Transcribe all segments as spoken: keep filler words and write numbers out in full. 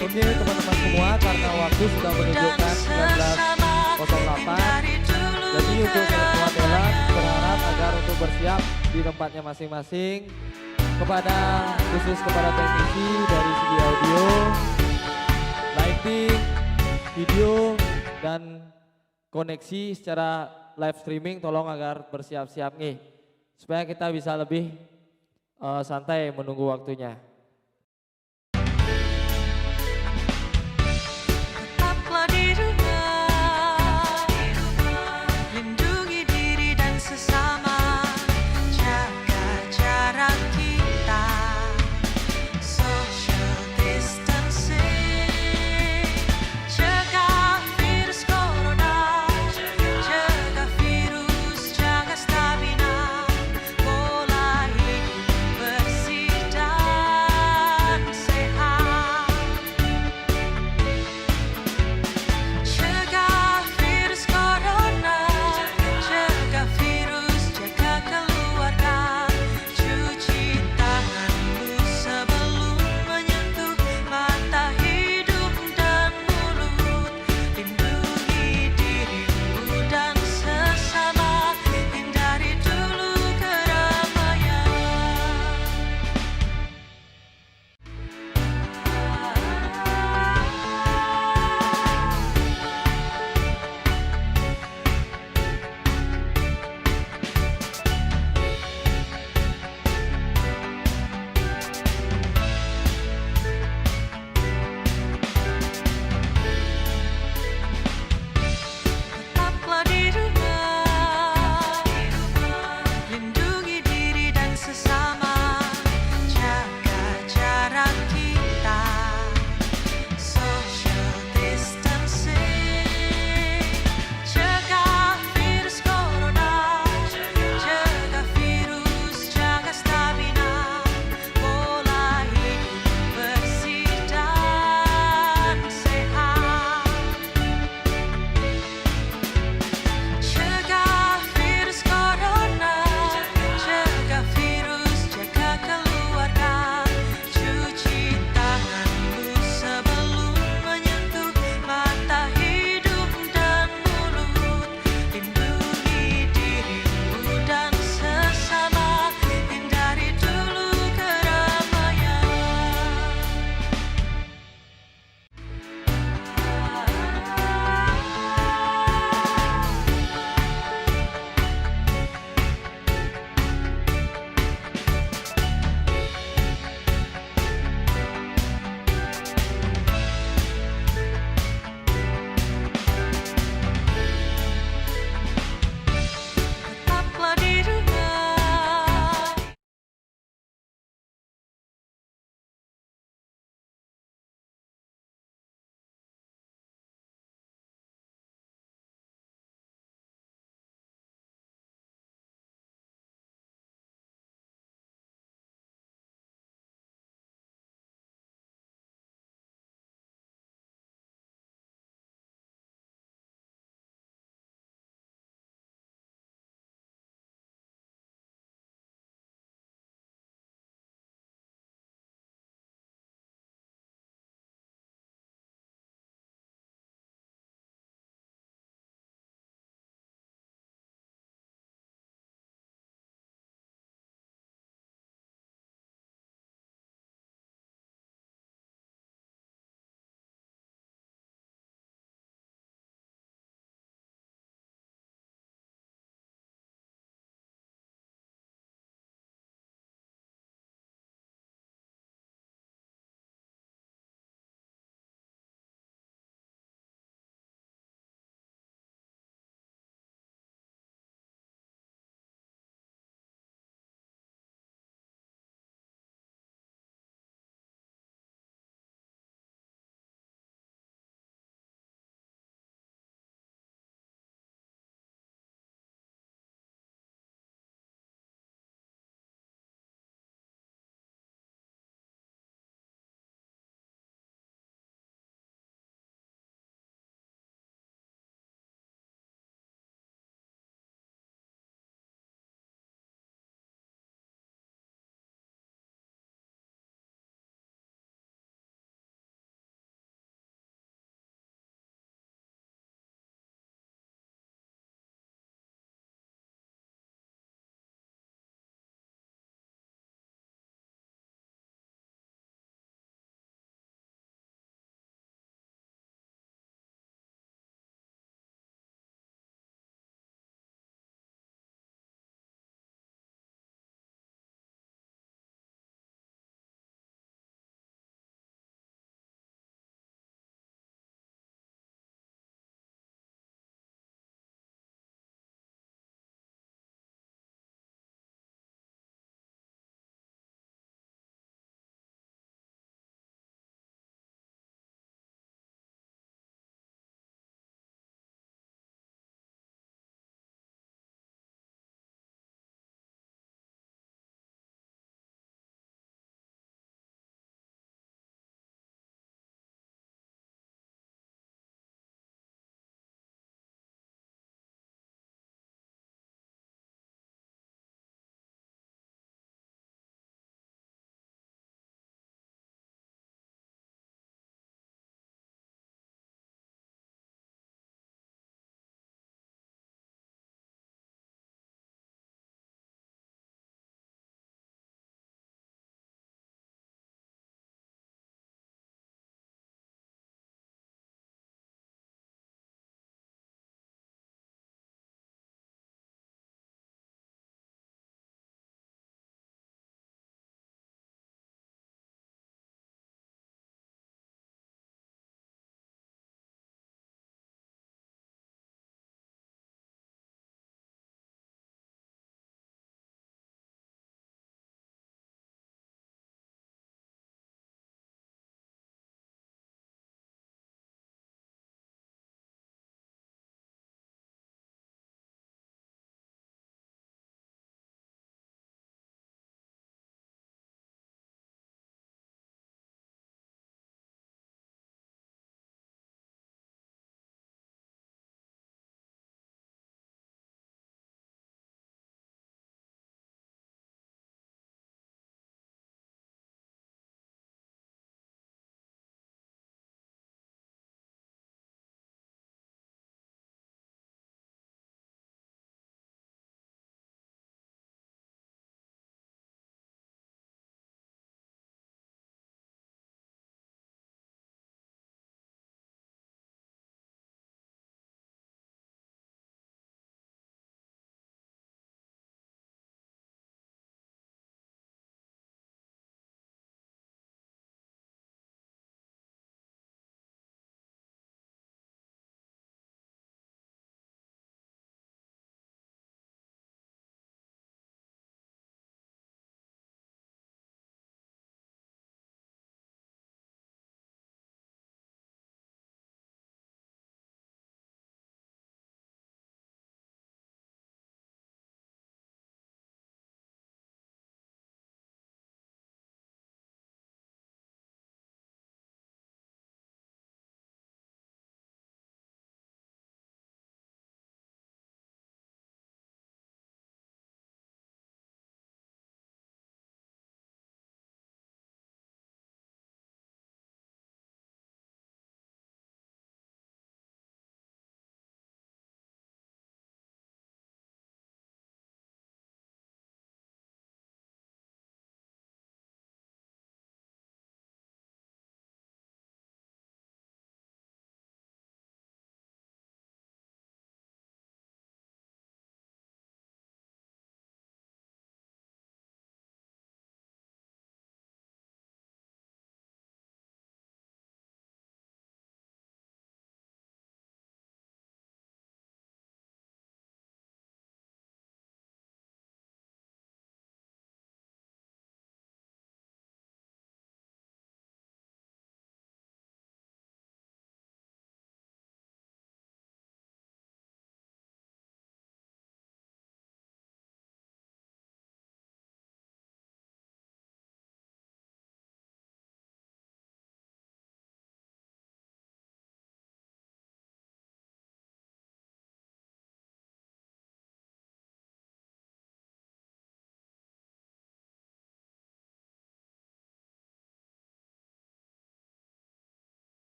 Oke, teman-teman semua, karena waktu sudah menunjukkan sembilan belas kosong delapan, jadi untuk semua talent berharap agar untuk bersiap di tempatnya masing-masing. Kepada, khusus kepada teknisi dari segi audio, lighting, video, dan koneksi secara live streaming, tolong agar bersiap-siap nih, supaya kita bisa lebih eh, santai menunggu waktunya. Tetaplah di rumah, lindungi diri dan sesama, jaga jarak kita, social distancing, cegah virus corona, cegah virus, jaga stamina, pola hidup bersih dan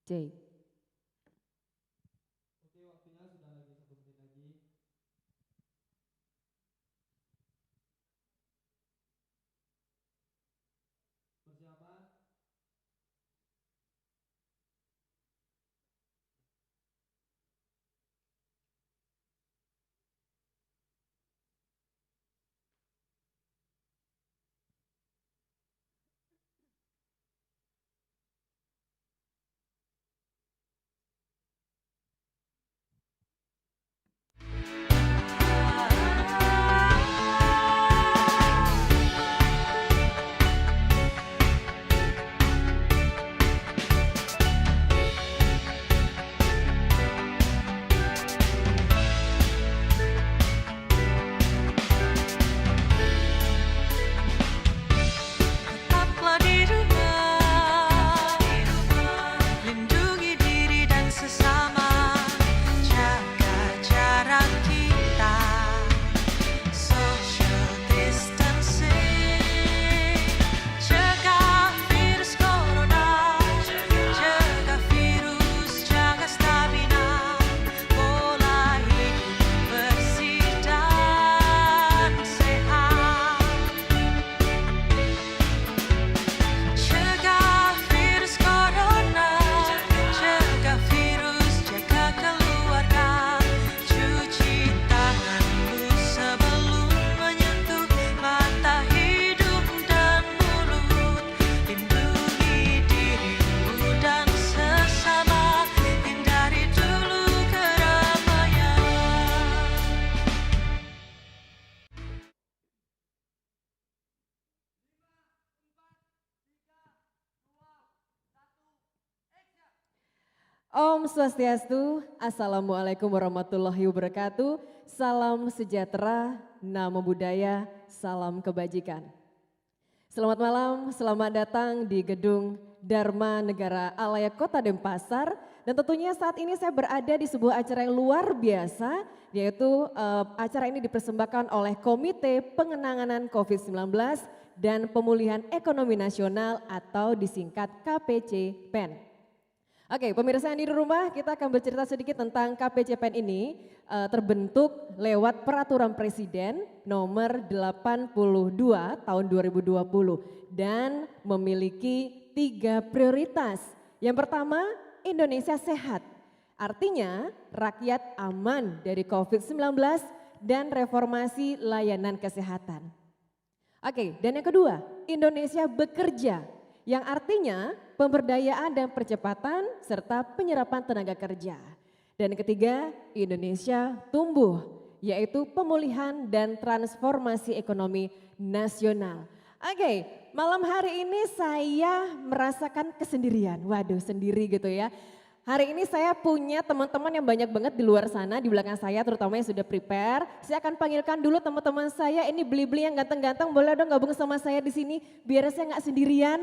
Jake. Om Swastiastu, Assalamualaikum warahmatullahi wabarakatuh. Salam sejahtera, namo buddhaya, salam kebajikan. Selamat malam, selamat datang di gedung Dharma Negara Alaya Kota Denpasar. Dan tentunya saat ini saya berada di sebuah acara yang luar biasa, yaitu eh, acara ini dipersembahkan oleh Komite Pengenanganan covid sembilan belas dan Pemulihan Ekonomi Nasional atau disingkat K P C pen. Oke, pemirsa yang di rumah, kita akan bercerita sedikit tentang K P C pen ini eh, terbentuk lewat peraturan presiden nomor delapan puluh dua tahun dua ribu dua puluh dan memiliki tiga prioritas. Yang pertama, Indonesia sehat. Artinya, rakyat aman dari covid sembilan belas dan reformasi layanan kesehatan. Oke, dan yang kedua, Indonesia bekerja, yang artinya pemberdayaan dan percepatan serta penyerapan tenaga kerja. Dan ketiga, Indonesia tumbuh, yaitu pemulihan dan transformasi ekonomi nasional. Oke, malam hari ini saya merasakan kesendirian. Waduh, sendiri gitu ya. Hari ini saya punya teman-teman yang banyak banget di luar sana, di belakang saya terutama yang sudah prepare. Saya akan panggilkan dulu teman-teman saya, ini beli-beli yang ganteng-ganteng, boleh dong gabung sama saya di sini biar saya nggak sendirian.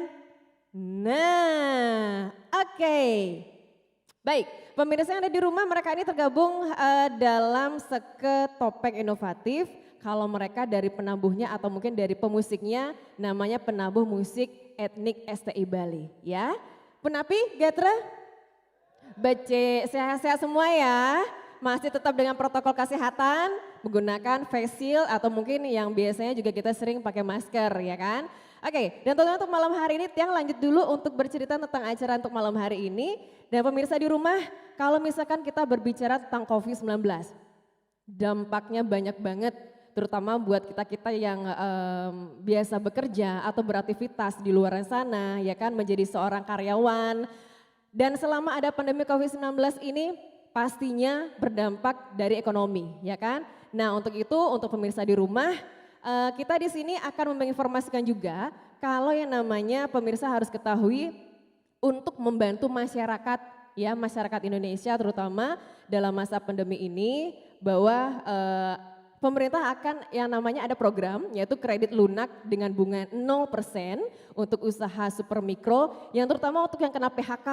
Nah, oke. Baik, pemirsa yang ada di rumah, mereka ini tergabung eh, dalam seke topeng inovatif. Kalau mereka dari penabuhnya atau mungkin dari pemusiknya, namanya penabuh musik etnik S T I Bali, ya. Punapi, Gatra? Becik, sehat-sehat semua ya. Masih tetap dengan protokol kesehatan, menggunakan face shield atau mungkin yang biasanya juga kita sering pakai masker, ya kan? Oke, dan tentunya untuk malam hari ini Tiang lanjut dulu untuk bercerita tentang acara untuk malam hari ini. Dan pemirsa di rumah, kalau misalkan kita berbicara tentang covid sembilan belas, dampaknya banyak banget, terutama buat kita-kita yang em, biasa bekerja atau beraktivitas di luar sana, ya kan, menjadi seorang karyawan. Dan selama ada pandemi covid sembilan belas ini, pastinya berdampak dari ekonomi, ya kan? Nah, untuk itu, untuk pemirsa di rumah, eh, kita di sini akan menginformasikan juga kalau yang namanya pemirsa harus ketahui untuk membantu masyarakat, ya, masyarakat Indonesia terutama dalam masa pandemi ini, bahwa eh, pemerintah akan yang namanya ada program, yaitu kredit lunak dengan bunga nol persen untuk usaha super mikro, yang terutama untuk yang kena P H K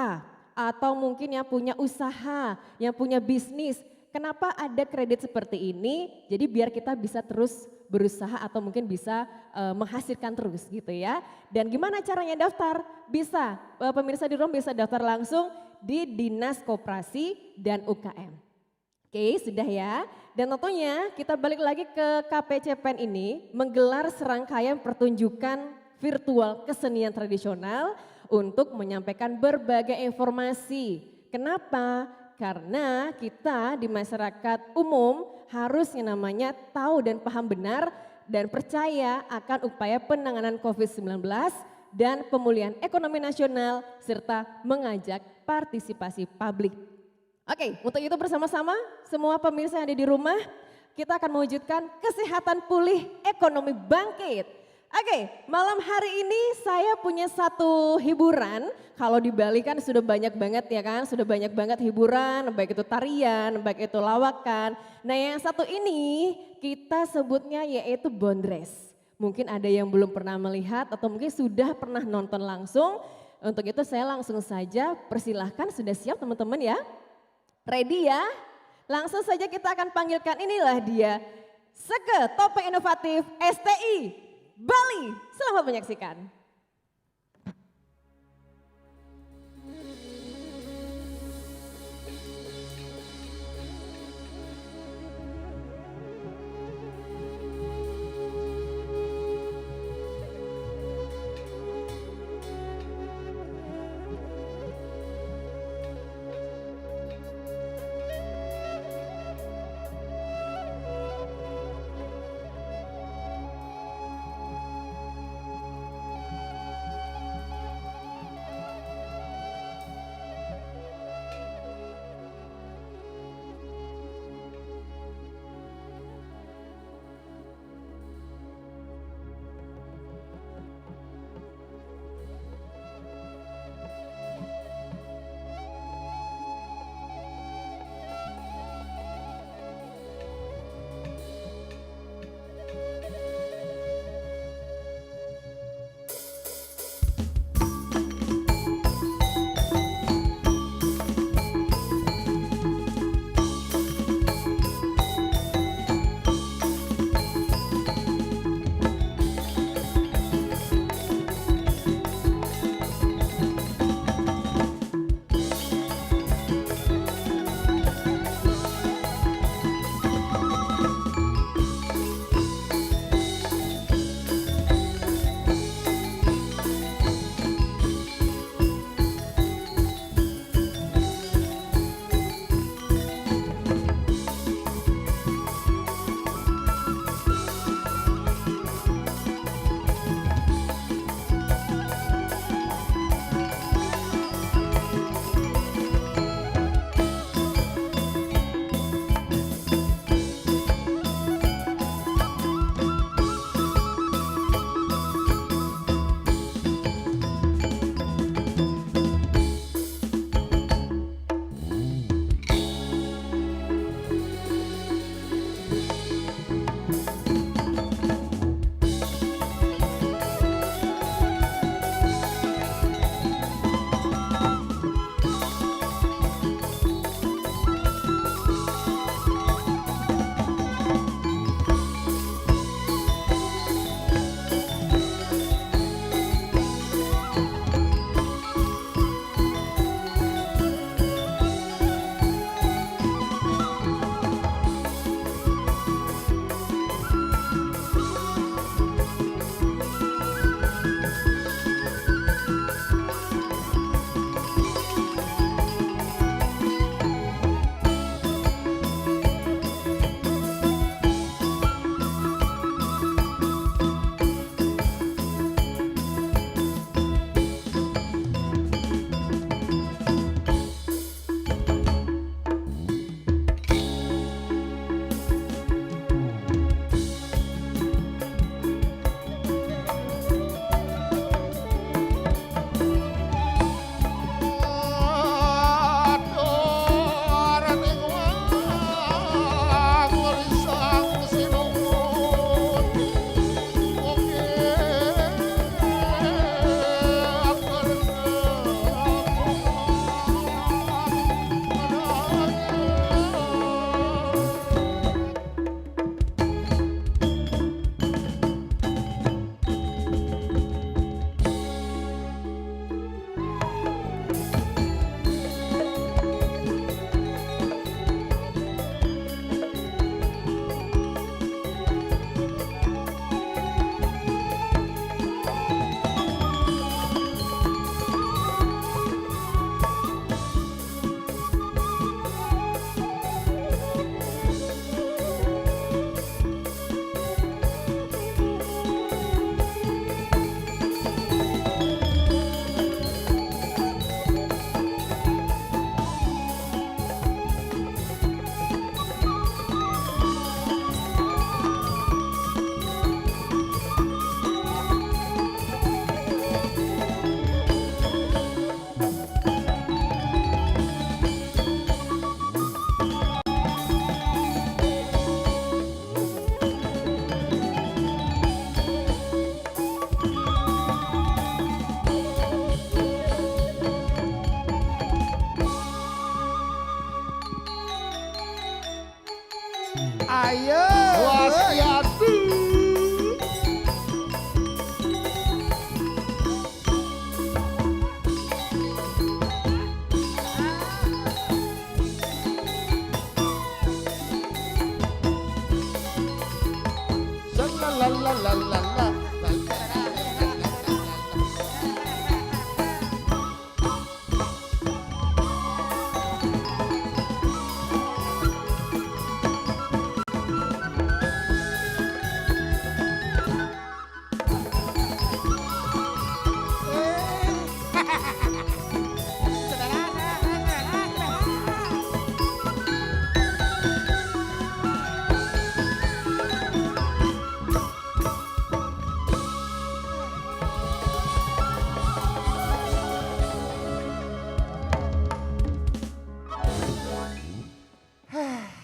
atau mungkin yang punya usaha, yang punya bisnis, Kenapa ada kredit seperti ini? Jadi biar kita bisa terus berusaha atau mungkin bisa uh, menghasilkan terus gitu ya. Dan gimana caranya daftar? Bisa, uh, pemirsa di rumah bisa daftar langsung di Dinas Koperasi dan U K M. Oke, sudah ya. Dan tentunya kita balik lagi ke K P C Pen ini menggelar serangkaian pertunjukan virtual kesenian tradisional untuk menyampaikan berbagai informasi. Kenapa? Karena kita di masyarakat umum harusnya namanya tahu dan paham benar dan percaya akan upaya penanganan covid sembilan belas dan pemulihan ekonomi nasional serta mengajak partisipasi publik. Oke, untuk itu bersama-sama semua pemirsa yang ada di rumah, kita akan mewujudkan kesehatan pulih, ekonomi bangkit. Oke, malam hari ini saya punya satu hiburan. Kalau di Bali kan sudah banyak banget ya kan, sudah banyak banget hiburan, baik itu tarian, baik itu lawakan. Nah, yang satu ini kita sebutnya yaitu bondres. Mungkin ada yang belum pernah melihat atau mungkin sudah pernah nonton langsung. Untuk itu saya langsung saja persilahkan, sudah siap teman-teman ya? Ready ya? Langsung saja kita akan panggilkan, inilah dia. Seke Topeng Inovatif S T I Bali. Selamat menyaksikan.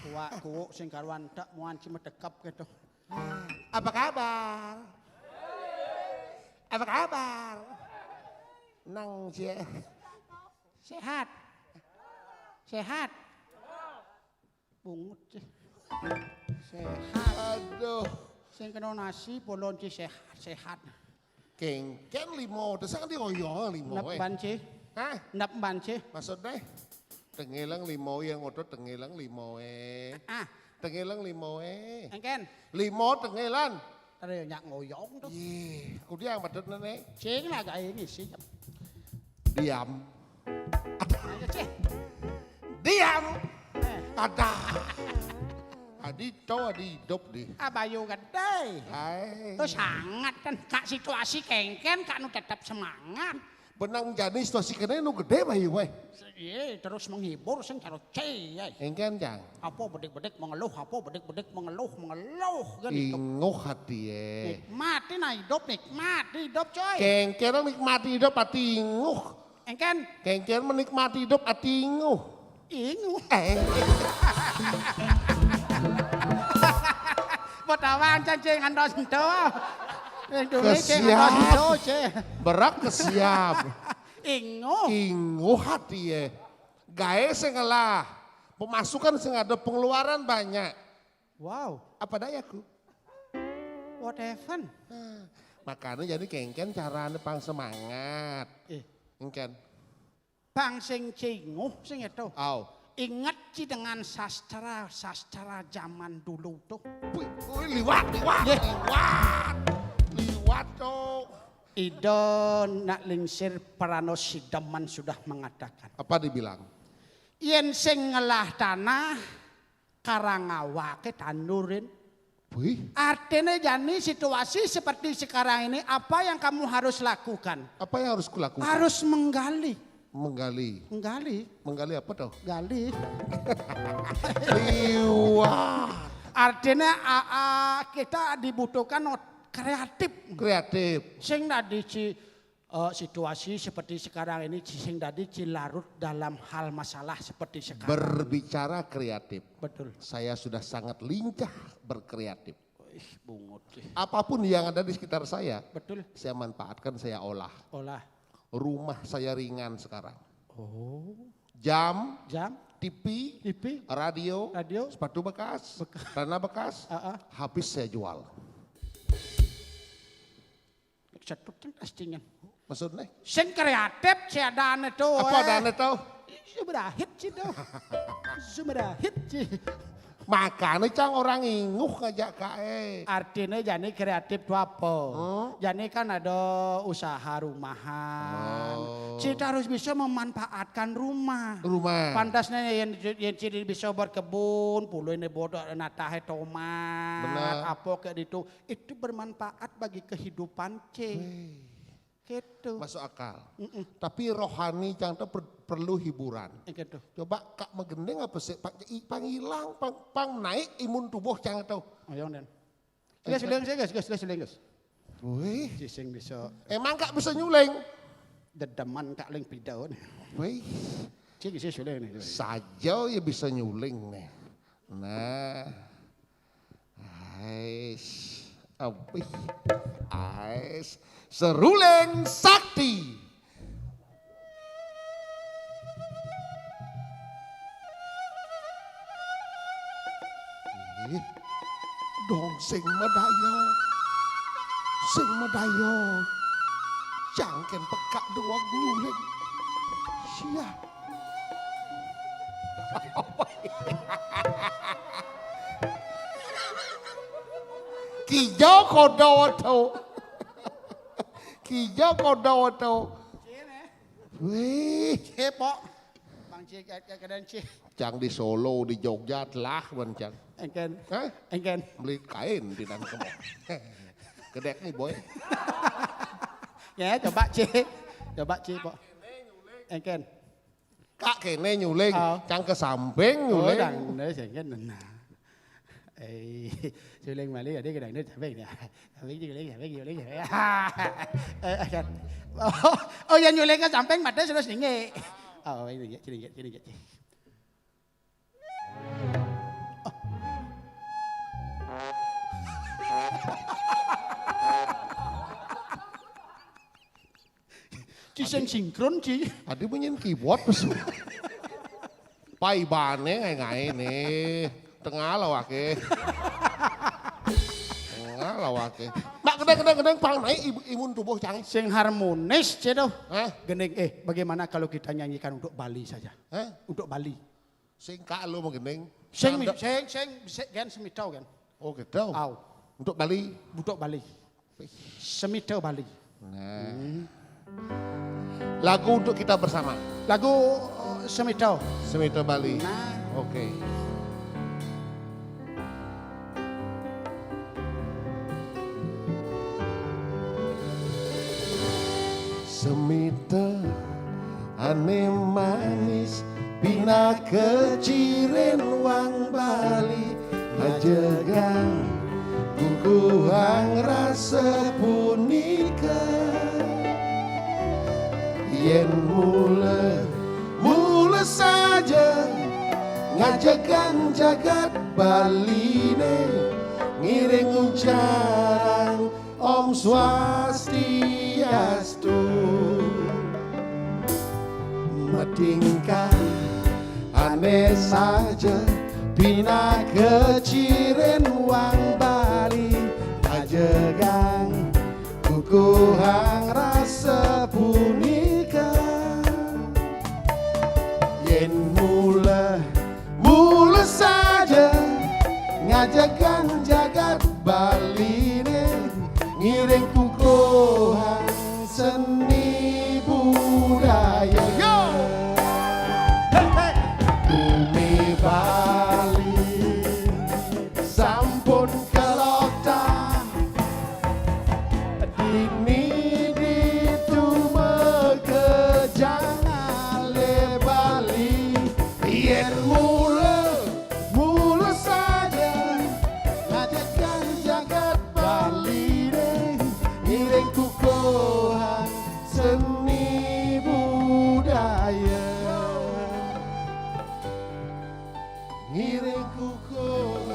Kuak kuuk sing karuan tak muan cuma tekap gitu. Apa kabar? Apa kabar? Nang cie. Sehat. Sehat. Bungut sih. Sehat. Aduh. Sing kena nasi polon ci sehat, sehat. Kengken limo, terus kan dioyong limo. Nep eh. Ban ci. Hah? Nep ban ci. Maksudnya? Tengelang limo yang ngotot tengelang limo eh. Ah. Tengelang limo eh. Engken. Limo tengelan. Ada yang nyak ngoyong tuh. Ih, aku dia amat dot nenek. Cing lah gaya ngisi. Diam. Ayo, Cing. Diam. Eh. Ada. Adi tau adi hidup di. Abayu gede. Hai. Tuh sangat kan kak situasi kengken kak nu tetap semangat. Benang jani situasi kene nu gede bayu weh. Iya terus menghibur sing karo C ya. Engken jang. Apa bedik-bedik mengeluh, apa bedik-bedik mengeluh, mengeluh kan hidup. Inguh hati eh. Nikmati nah hidup, nikmati hidup coy. Kengken nikmati hidup hati inguh. Engken. Kengken menikmati hidup hati inguh. Inguh. Eh. Mau tawang cacing antos ento. Yang dulu cacing antos ento cacing. Berak kesiap. Inguh. Inguh hati eh. Gae sing ngelah. Pemasukan sing ada, pengeluaran banyak. Wow. Apa dayaku? What happened? Nah, makanya jadi kengken carane pang semangat. Eh. Engken. Pang sing cinguh sing itu. Au. Ingat ci dengan sastra-sastra zaman dulu tuh. Wih, wih, liwat, liwat, liwat. Liwat tuh. Ida nak lingsir parano sidaman sudah mengatakan. Apa dibilang? Yen sing ngelah tanah, karang awake tandurin. Wih. Artinya jani situasi seperti sekarang ini, apa yang kamu harus lakukan? Apa yang harus kulakukan? Harus menggali. Menggali. Menggali. Menggali apa tuh? Gali. Liwah. Artinya a, a, kita dibutuhkan kreatif. Kreatif. Sing tadi ci eh, situasi seperti sekarang ini sing dadi ci larut dalam hal masalah seperti sekarang. Berbicara kreatif. Betul. Saya sudah sangat lincah berkreatif. Ih, bungut sih. Apapun yang ada di sekitar saya, betul, saya manfaatkan, saya olah. Olah. Rumah saya ringan sekarang. Oh. Jam, jam, T V, T V, radio, radio, sepatu bekas, bekas, celana bekas, ah, ah, habis saya jual. Cetut kan astingan. Maksudnya? Sing kreatif si ada ane tuh. Apa ada ane tuh? Sumerahit sih tuh. Sumerahit sih. Makanya cang orang inguh ngajak kae. Artinya jani kreatif tuh apa? Hmm? Jani kan ada usaha rumahan. Oh. Kita harus bisa memanfaatkan rumah. Rumah. Pantasnya yang yang ciri bisa berkebun, pulau ini bodoh natahe tomat, benar, apa kayak itu. Itu bermanfaat bagi kehidupan C. Weh. Gitu. Masuk akal. Mm-mm. Tapi rohani cang tuh per- perlu hiburan. Eh, gitu. Coba kak megendeng apa sih pak i- pang hilang pang, pang naik imun tubuh cang tuh. Ayo den. Gas gas gas gas gas gas. Wih. Cising bisa. Emang kak bisa nyuling? Dedeman kak ling pidaun. Wih. Cing sih suling nih. Saja ya bisa nyuling nih. Nah. Ais, abih, ais, seruling sakti. Ih, dong sing madaya, sing madaya, jangken pekak dua guling. Sia. Kijo kodo wetu. Kijo kodo wetu. Wih. Cih, Pok. Bang Cih, ke-, ke-, keadaan Cih. Cang di Solo, di Jogja, telah, man, cang. Engken. Hah? Engken. Beli kain di nang kemo. Gedek nih, boy. Ya, coba, Cih. Coba, Cih, Pok. Engken. Kak kene nyuling, oh. Cang ke samping. Oh, nyuling. Dang, dang, sengken, nah. Eh, suling bali, ada ke dangdut samping, ya. Samping, nyuling, samping, nyuling, samping. Eh, eh, kan. Oh, oh, ya, nyuling ke samping, mata terus ninge. Oh, ini ya, sini ya, sini ya. Ci sing sinkron, Ci. Adi bunyiin keyboard pesu. Paibane ngae-ngae nih. Tengah lawake. Tengah lawake. Mak, gedeng, gedeng, gedeng, pang naik ibu, imun tubuh, cang. Sing harmonis, Ci, tuh. Hah? Gending, eh, bagaimana kalau kita nyanyikan untuk Bali saja? Hah? Untuk Bali. Sing kak lu mau gending. Sing, sing, sing, sing, gen semitau, gen. Oh, gitu. Au. Untuk Bali. Untuk Bali. Semita Bali. Nah. Hmm. Lagu untuk kita bersama. Lagu, eh, Semita. Semita Bali. Nah. Oke. Semita ane manis, pinaka cirin wang Bali, ajegang kukuhang rasa punika. Yen mula, mula saja ngajegang jagat Baline, ngiring ucaran Om Swastiastu. Matingkah ane saja, pinaka cirin wang Bali, ajegang kukuhang rasa punika. Yen mula, mula saja ngajegang jagat Baline, ngiring kukuhang seni budaya. Yo! Hey, hey! Bumi Bali sampun kelokta, dini ditu makejang ale Bali. Yen mula, mula saja ngajegang jagat Baline, ngiring kukuhang seni budaya. Ngiring kukuhang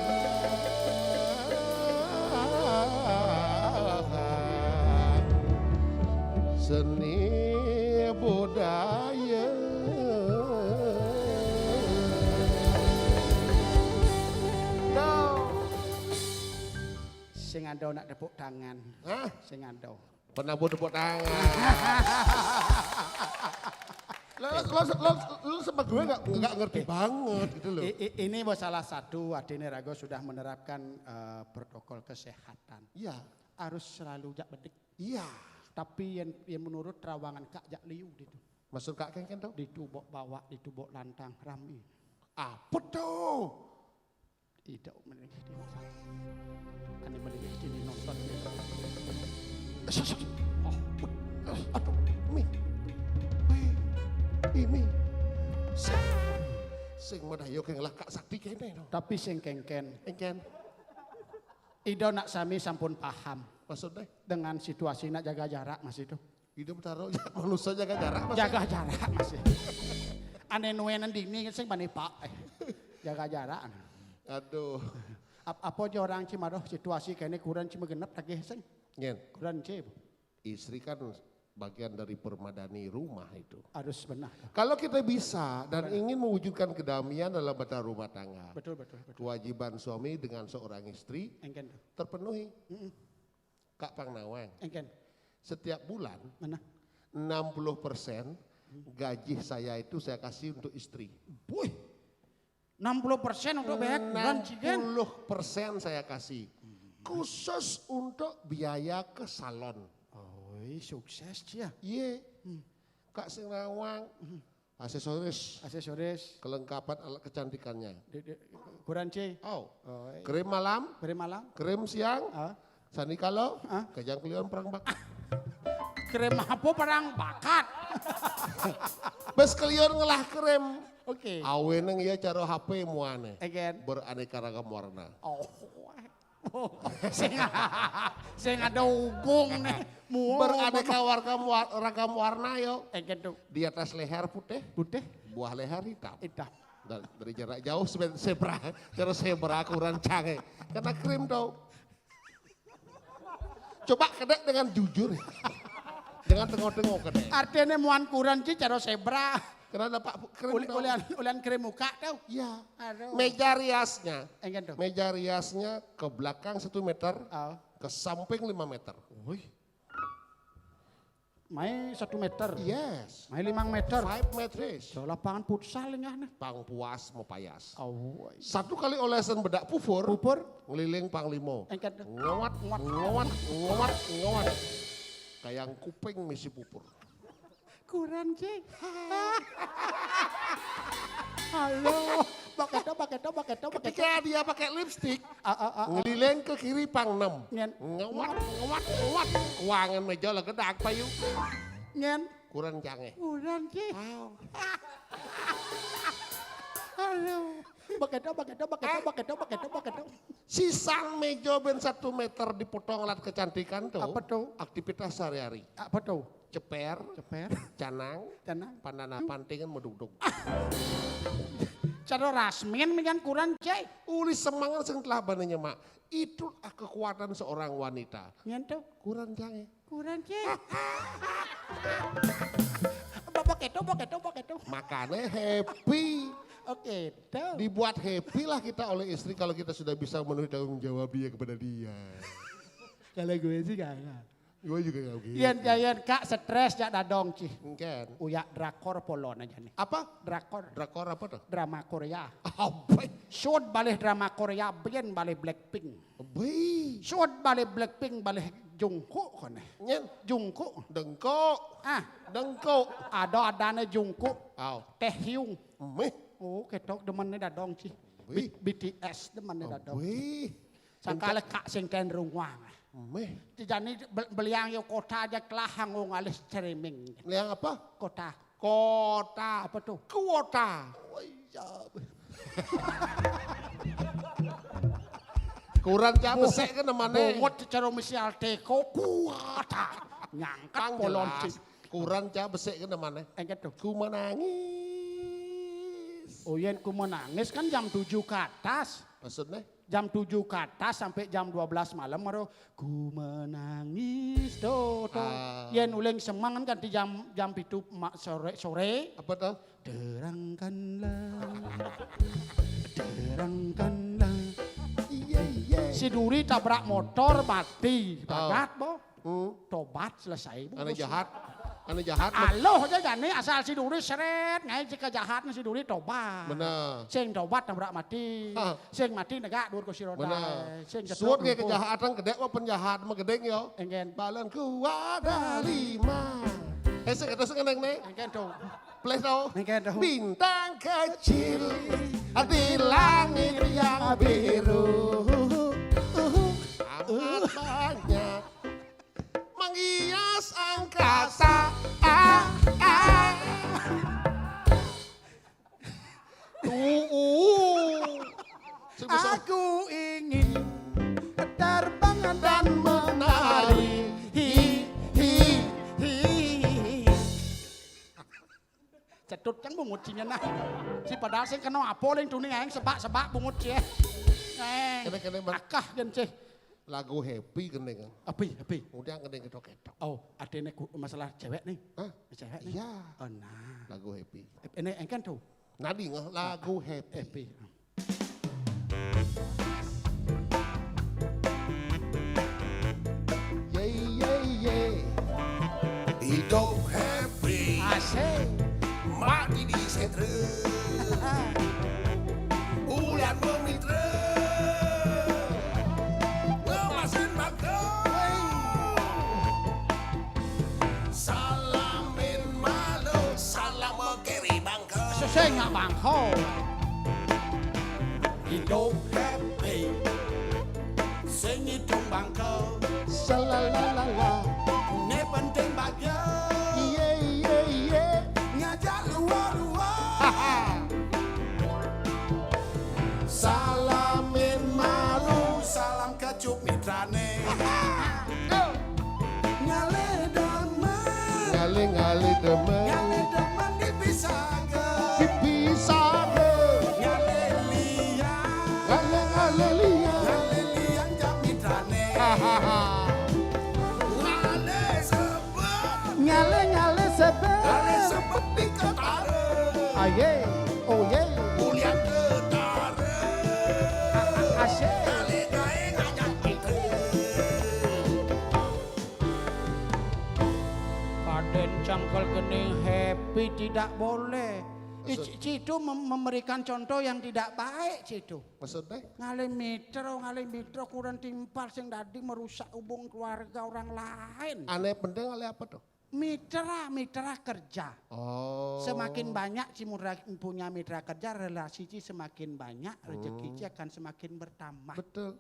seni budaya. Sing ada nak tepuk tangan. Hah? Sing ada. Pernah buat tepuk tangan. Lo, lo, lo, lo, lo sama gue nggak, nggak ngerti banget gitu loh. I-, i-, ini bos salah satu, artinya Rago sudah menerapkan, eh, protokol kesehatan. Iya. Harus selalu jak bedik. Iya. Tapi yang, yang menurut terawangan Kak jak liu gitu. Maksud Kak Kengken tuh? Di tubok bawak, di tubok lantang, rami. Apa tuh? Tidak mending di, ane mending di nonton gitu. Eh, sus, sus. Oh, eh, aduh, Mi. Wih, ih, Mi. Sing, sing madayo keng lah Kak Sakti kene no. Tapi sing Kengken. Engken. Ida nak sami sampun paham. Maksudnya? Dengan situasi nak jaga jarak masih tuh. Hidup taruh ya, manusia jaga jarak masih. Jaga jarak masih. Ane nuenan dini sing bani Pak. Eh, jaga jarak. Aduh. Ap-, apa aja orang Cimaroh situasi kene kurang cuma genep lagi sing. Nyen. Kurang cip. Istri kan bagian dari permadani rumah itu. Harus benar. Kalau kita bisa dan ingin mewujudkan kedamaian dalam batang rumah tangga, betul, betul, betul. Kewajiban suami dengan seorang istri, engken tuh, terpenuhi. Mm-mm. Kak Pangnawang. Engken. Setiap bulan, mana? Enam puluh persen gaji saya itu saya kasih untuk istri. Buih. Enam puluh persen untuk bayar bulan cigen. Enam puluh persen saya kasih. Khusus untuk biaya ke salon. Oi, sukses, Ci, ya. Iya. Kak sing nawang. Aksesoris. Aksesoris. Kelengkapan alat kecantikannya. Di, di, kurang, Ci. Oh. Oi. Krim malam, Krim malam. Krim siang. Ah. Sani kalau Ah. Kejang kelion perang bak. Krim apa perang bakat? Bes kelion ngelah krim. Oke. Aweneng ya cara H P muane. Again. Beraneka ragam warna. Oh. Sing, sing ada hubung nih. Beraneka warga mua-, ragam warna yo. Again tuh. Di atas leher putih. Putih. Buah leher hitam. Hitam. Dan dari jarak jauh sebe-, zebra, cara zebra kurang canggih. Karena krim tau. Coba kedek dengan jujur. Dengan tengok-tengok kedek. Artinya muan kurang, Ci, cara zebra. Karena ada Pak krim Uli-, tau. Ulian, ulian krim muka tau. Iya. Aduh. Meja riasnya. Enggak tuh. Meja riasnya ke belakang satu meter, Oh. Ke samping lima meter. Wih. Mai satu meter. Yes. Mai limang meter. Five meters. So, lapangan futsal ini aneh. Pang puas mau payas. Oh. Satu kali olesan bedak pupur. Pupur. Ngeliling pang limo. Engket. Ngawat, ngawat, ngawat, ngawat. Kayang kuping misi pupur. Kurang, Ci. Halo. Baketo, baketo, baketo, baketo. Ketika dia pakai lipstick, Ah, ah, ah, ah. Ngeliling ke kiri pang enam. Ngen. Ngawat, ngawat, ngawat. Kuangan meja lah gedak payu. Ngen. Kurang canggih. Kurang, Ci. Wow. Halo. Baketo, baketo, baketo, Eh? Baketo, baketo, baketo. Sisang meja ben satu meter dipotong alat kecantikan tuh. Apa tuh? Aktivitas sehari-hari. Apa tuh? Ceper, Ceper. Canang, Canang. Pandana pantingan meduduk. Cara rasmin mian kurang, Ci. Uli semangat sing telah banenya, Mak. Itu ah kekuatan seorang wanita. Nyen tuh. Kurang canggih. Kurang, Ci. Bapak keto, bapak keto, bapak keto. Makanya happy. Oke, tuh. Dibuat happy lah kita oleh istri kalau kita sudah bisa memenuhi tanggung jawab dia kepada dia. Kalau gue sih kagak. Gue juga gak begitu. Yen, yen, Kak, stres jak dadong, Ci. Engken. Uyak drakor polon aja nih. Apa? Drakor. Drakor apa tuh? Drama Korea. Apa? Sud balih drama Korea, bien balih Blackpink. Bui. Sud balih Blackpink, balih Jungkook kone. Nyen. Jungkook. Dengkok. Ah. Dengkok. Ada adane Jungkook. Au. Taehyung. Meh. Oh, ketok demen nih dadong, Ci. Bui. B-, B T S demen nih dadong. Bui. Sangkala kak sing ten rungwang. Meh. Jani be-, beliang yo kota aja kelahang wong alis streaming. Liang apa? Kota. Kota. Apa tuh? Kuota. Oh iya. Kurang cah besek ke namanya. Bungut secara mesial teko kuota. Nyangkat Pang polon jelas. Ci. Kurang cah besek ke namanya. Engket tuh. Ku menangis. Oh, yen ku menangis kan jam tujuh ke atas. Maksudnya? Jam tujuh ke atas sampai jam dua belas malam, baru ku menangis tuh, tuh. Ah. Yen uling semang kan di jam, jam pitu ma-, sore, sore. Apa tuh? Terangkanlah, terangkanlah. Iya, iya. Si Duri tabrak motor, mati. Oh. Bagat, boh. Hmm. Tobat selesai, Bu. Anu jahat. Anu jahat mah. Aloh aja jani asal si Duri seret, ngai jika jahat si Duri tobat. Bener. Sing tobat nabrak mati. Hah. Sing mati negak dur kursi roda. Bener. Sing jeblok Suat kayak lumpur. Kejahatan gede mah penjahat mah gedeng yo. Enggen. Balan kuat lima. Eh, sing kata sing neng nih. Enggen tuh. Play tuh. Enggen tuh. Bintang kecil di langit yang biru. Amat banyak menghias angkasa. Ah, ah. Uh, uh. Aku ingin terbang dan menari. Hi, hi, hi. Cetut kan bungut cinya nah. Si padahal sing kena apa ling tuning aeng sebak-sebak bungut cie. Aeng. Kene, kene, Bang. Akah jen cih. Lagu happy kene kan. Happy, happy. Kemudian kene ketok-ketok. Oh, ada ini ku-, masalah cewek nih. Hah? Cewek nih. Iya. Oh, nah. Lagu happy. Ini engken tuh. Nadi ngeh lagu happy. Happy. Ye, ye, ye. Hidup happy. Asik. Mati di setre. Bulan memitra. Tengok bangko. Hidup happy. Sing hidup bangko. Salalalala. Ini penting bahagia. Iye, iye, iye. Ngajak luar-luar. Salamin malu, salam kecup mitrane. Ngalih demen. Ngalih, ngalih demen. Ngalih demen dipisah ke. Dipisah ke. Ngalih liang. Ngalih, ngalih liang. Ngalih liang jak mitrane. Ngalih sebet. Ngalih, ngalih sebet. Ngalih sebet di ketara. Aye, oh ye. Mulian ketara. A-, a-, asik. Ngalih gawe ngajak kita. Paden cangkel geni happy tidak boleh. I-, Maksud? Ci-, Cidu mem-, memberikan contoh yang tidak baik, Cidu. Maksudnya? Ngalih mitra, ngalih mitra kurang timpal sing dadi merusak hubung keluarga orang lain. Ane penting ngalih apa tuh? Mitra, mitra kerja. Oh. Semakin banyak ci mudra-, punya mitra kerja, relasi ci semakin banyak, rezeki ci akan semakin bertambah. Betul.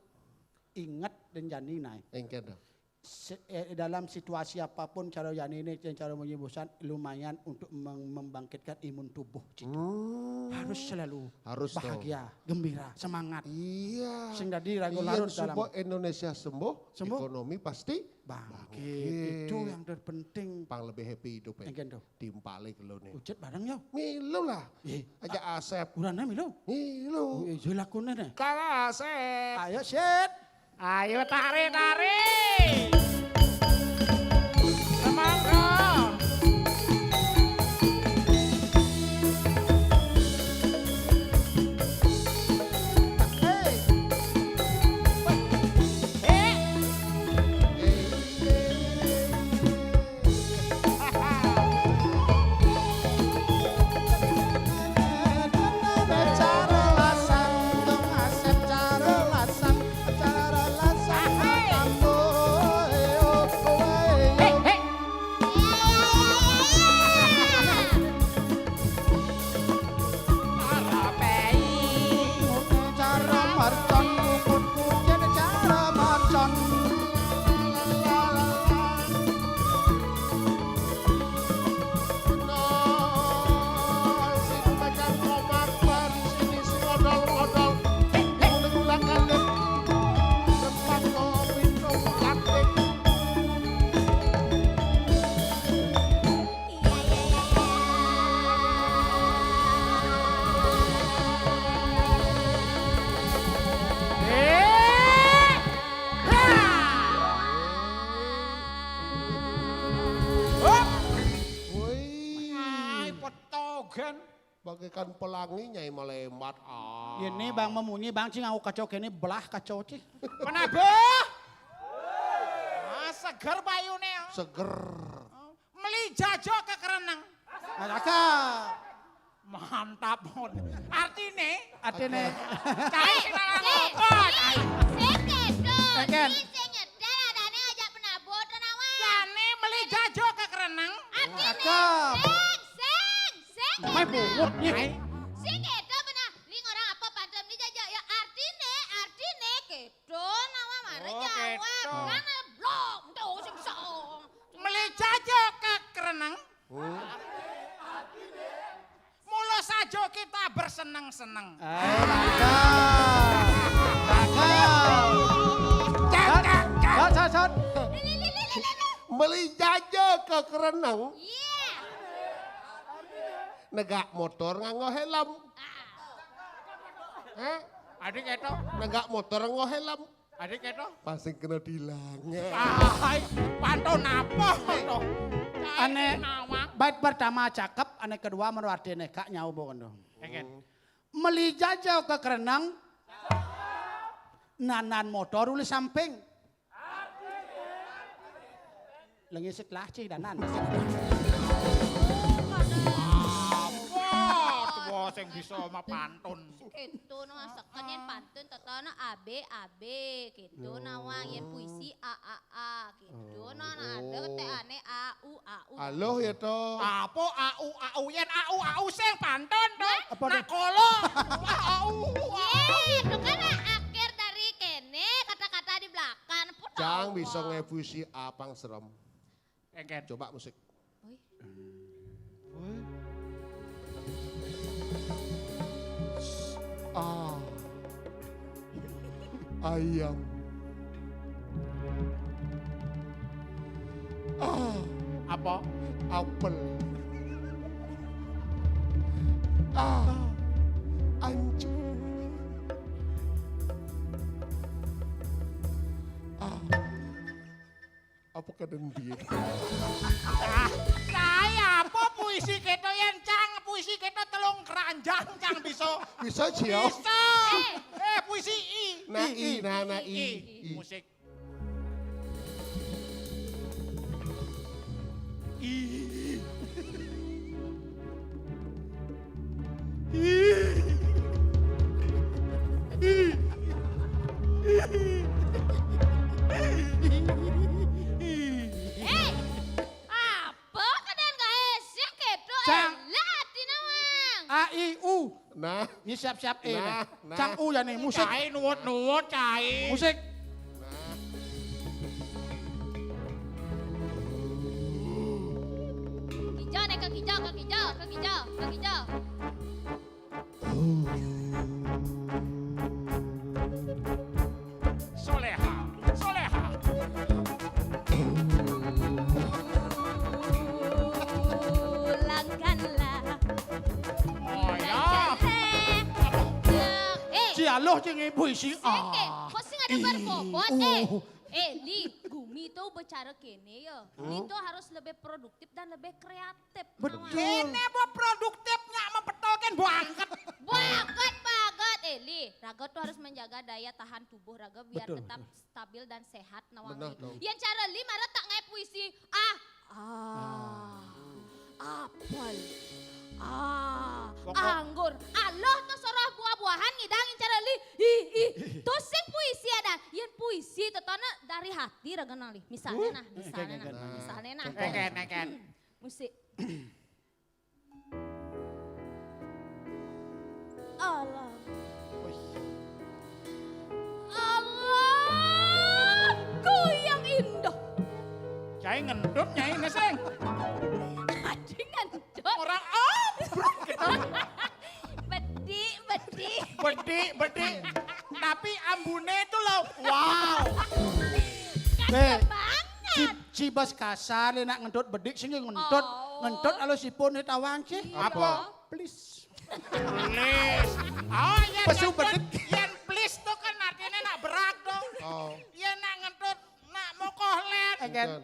Ingat dan jani naik. Engke dah. Se-, eh, dalam situasi apapun cara jani ini dan cara menyebusan lumayan untuk mem-, membangkitkan imun tubuh Cidu. Hmm. Harus selalu Harus bahagia, gembira, semangat. Iya. Sing dadi ragu Yen larut dalam suba Indonesia sembuh, Sembuh. Ekonomi pasti Bangkit. Bangkit. Itu yang terpenting. Pang lebih happy hidup ya. Engken tuh. Timpale kelo nih. Ujet bareng yo. Milu lah. Ih, Aja Asep. Urane milu. Milu. Oh, iya, lakune ne. Kang Asep. Ayo, Set. Ayo, tarik, tarik. Semangka. Hei. Hei. Woi. Ai, petogen. Bagaikan pelangi Nyai melemat. Ah. Ini Bang memunyi, Bang, sing aku kaca kene belah kaca ci. Penabuh. Ah, seger bayune. Seger. Oh, meli jajo kekereneng. Nah, cakep. Mantap, Mon. Artine? Artine. Cai sing larang apa, cai? Sing kedo, Eken. Iki sing nyedal adane ajak penabuh to, Nawang. Jane meli jajo kekereneng. Artine? Cakep. Sing, sing, sing Mai kedo. Bungut nih. Sing kedo bener. Ning ora apa pantun ni jajo ya artine, artine kedo, Nawang mare Oh, jawab. Kedo. Kan blok, entuk sing song. Meli jajo kekereneng. Hmm. Mula saja kita berseneng-seneng. Eh, cakep. Cakep. Sot, sot, sot. Meli jajo kekereneng. Iya. Negak motor nganggo helm. Hah? Adik keto. Negak motor nganggo helm. Adik keto. Pas sing kena dilang. Ai, pantun apa to? Ane, Nawang. Bait pertama cakep, ane kedua menurut artine gak nyau, Bu, kono. Engen. Meli jajo kekereneng. Nanan motor uli samping. Lengi sekelah cih danan. Apa? Tuwa sing bisa mapantun. Keto no seken yen pantun tetono A B A B, keto Nawang, yen puisi A A A, keto no ana ada ketekane A U A U, Aloh ya to. Apa au au, yen au au sing pantun to. Apa nak to? Kala. Wah, au au. Yé, itu kan akhir dari kéné kata-kata di belakang. Apa to? Cang bisa ngepuisi apang serem. Engken. Coba musik. Oi. Ah. Ayam. Ah. Apa? Apel. Ah. Anjing. Ah. Apa kadang dia? Ah, saya apa puisi kita yang cang, puisi kita telung keranjang cang bisa. Bisa, Jiau? Bisa. Eh. Eh, puisi I. Nah, I, I, nah, nah, I, I, I. I. Musik. I. Eh, apa kadang gak esek gitu? Cang. Elah, ati nawang. A, I, U. Nah. Ini siap-siap, eh, nah, nih. Nah. Cang U ya nih, musik. Cai nuwut-nuwut, cai. Musik. Nah. Kijau nih, ke kijau, ke kijau, ke kijau, ke kijau. Soleha, soleha. Pulangkanlah. Oh, ya. Pulangkanlah. Eh. Ci Aloh, ci ngibu isi. Sing, eh, ah. Kok sing ada berbobot, eh? Uh. Eh, Li, gumi tuh bicara kene ya. Li tuh harus lebih produktif dan lebih kreatif. Betul. Nawang. Kene bo produktifnya mempetolkan banget. Banget, banget. Eh, Li, raga tuh harus menjaga daya tahan tubuh raga biar tetap stabil dan sehat nawang. Betul. Yen cara Li mara tak ngai puisi. Ah, ah, apel, ah, anggur. Aloh tuh soroh buah-buahan ngidang yen cara Li. Ih, ih, tuh sing puisi ada. Yen puisi tuh tona dari hati raga nawang Li. Misalnya nah, misalnya nah, misalnya nah. Eken, eken. Musik. Alam. Alamku yang indah. Cai ngentut, Nyai, neseng. Aji ngentut. Orang ambruk gitu. Bedik, bedik. Bedik, bedik. Tapi ambune itu loh, wow. Kasar banget. Ci, ci bas kasar, nak ngentut bedik, sing ngentut. Oh. Ngentut alusipun tawang, ci. Iya. Apa? Please. Please. Oh, iya, pesu bedik. Yen please tuh kan artinya nak berak tuh. Oh. Yen nak ngentut, nak mokoh len. Eken.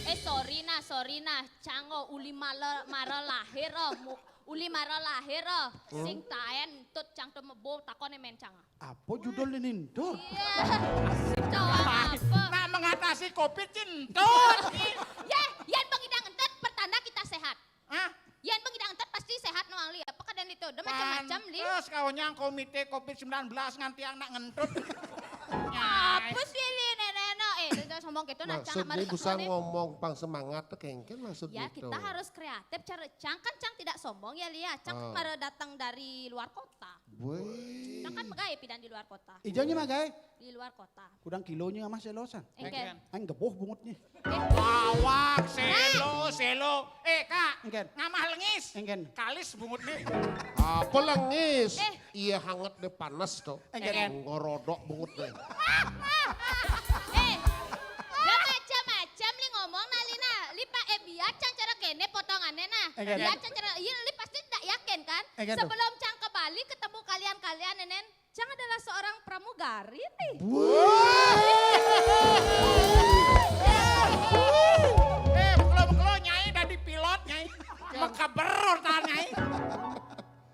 Eh, sorry nah, sorry nah. Cang o uli mara, mara lahir o. Mu-, uli mara lahir o. Sing taen entut cang tuh mebo takone men cang. Apa judul ini, Ndor? Iya. Cowok apa? Nak mengatasi covid ci entut. Ya, yen bengidang entut pertanda kita sehat. Hah? Yen bengidang entut pasti sehat nawang Li. Apa kadang itu? Udah macam-macam Li. Pantes kau nyang komite covid sembilan belas nganti anak ngentut. Apa sih Li nenek no? Eh, itu sombong gitu nah cang. Maksudnya bisa ngomong pang semangat tuh kengken maksud gitu. Ya, kita harus kreatif. Cara cang kan cang tidak sombong ya Li ya. Cang kan baru datang dari luar kota. Woi. Nah kan megai pidan di luar kota. Ijanya megai? Di luar kota. Kudang kilonya mah selosan. Engken. Aing geboh bungutnya. Eh. Awak, selo, selo. Eh, Kak. Engken. Ngamah lengis. Engken. Kalis bungutnya. Apa lengis? Eh. Iya hangat deh panas tuh. Engken. Ngorodok bungutnya. Eh, gak macam-macam li ngomong nah Li nah. Li pa, eh, biar cang cara kene potongannya nah. Engken. Biar cang cara, iya Li pasti tidak yakin kan? Engken tuh. Sebelum cang ke Bali ketemu kalian-kalian nenen, cang adalah seorang pramugari nih. Wah. Eh, bekelo-bekelo Nyai dadi pilot, Nyai. Mekaber otak Nyai.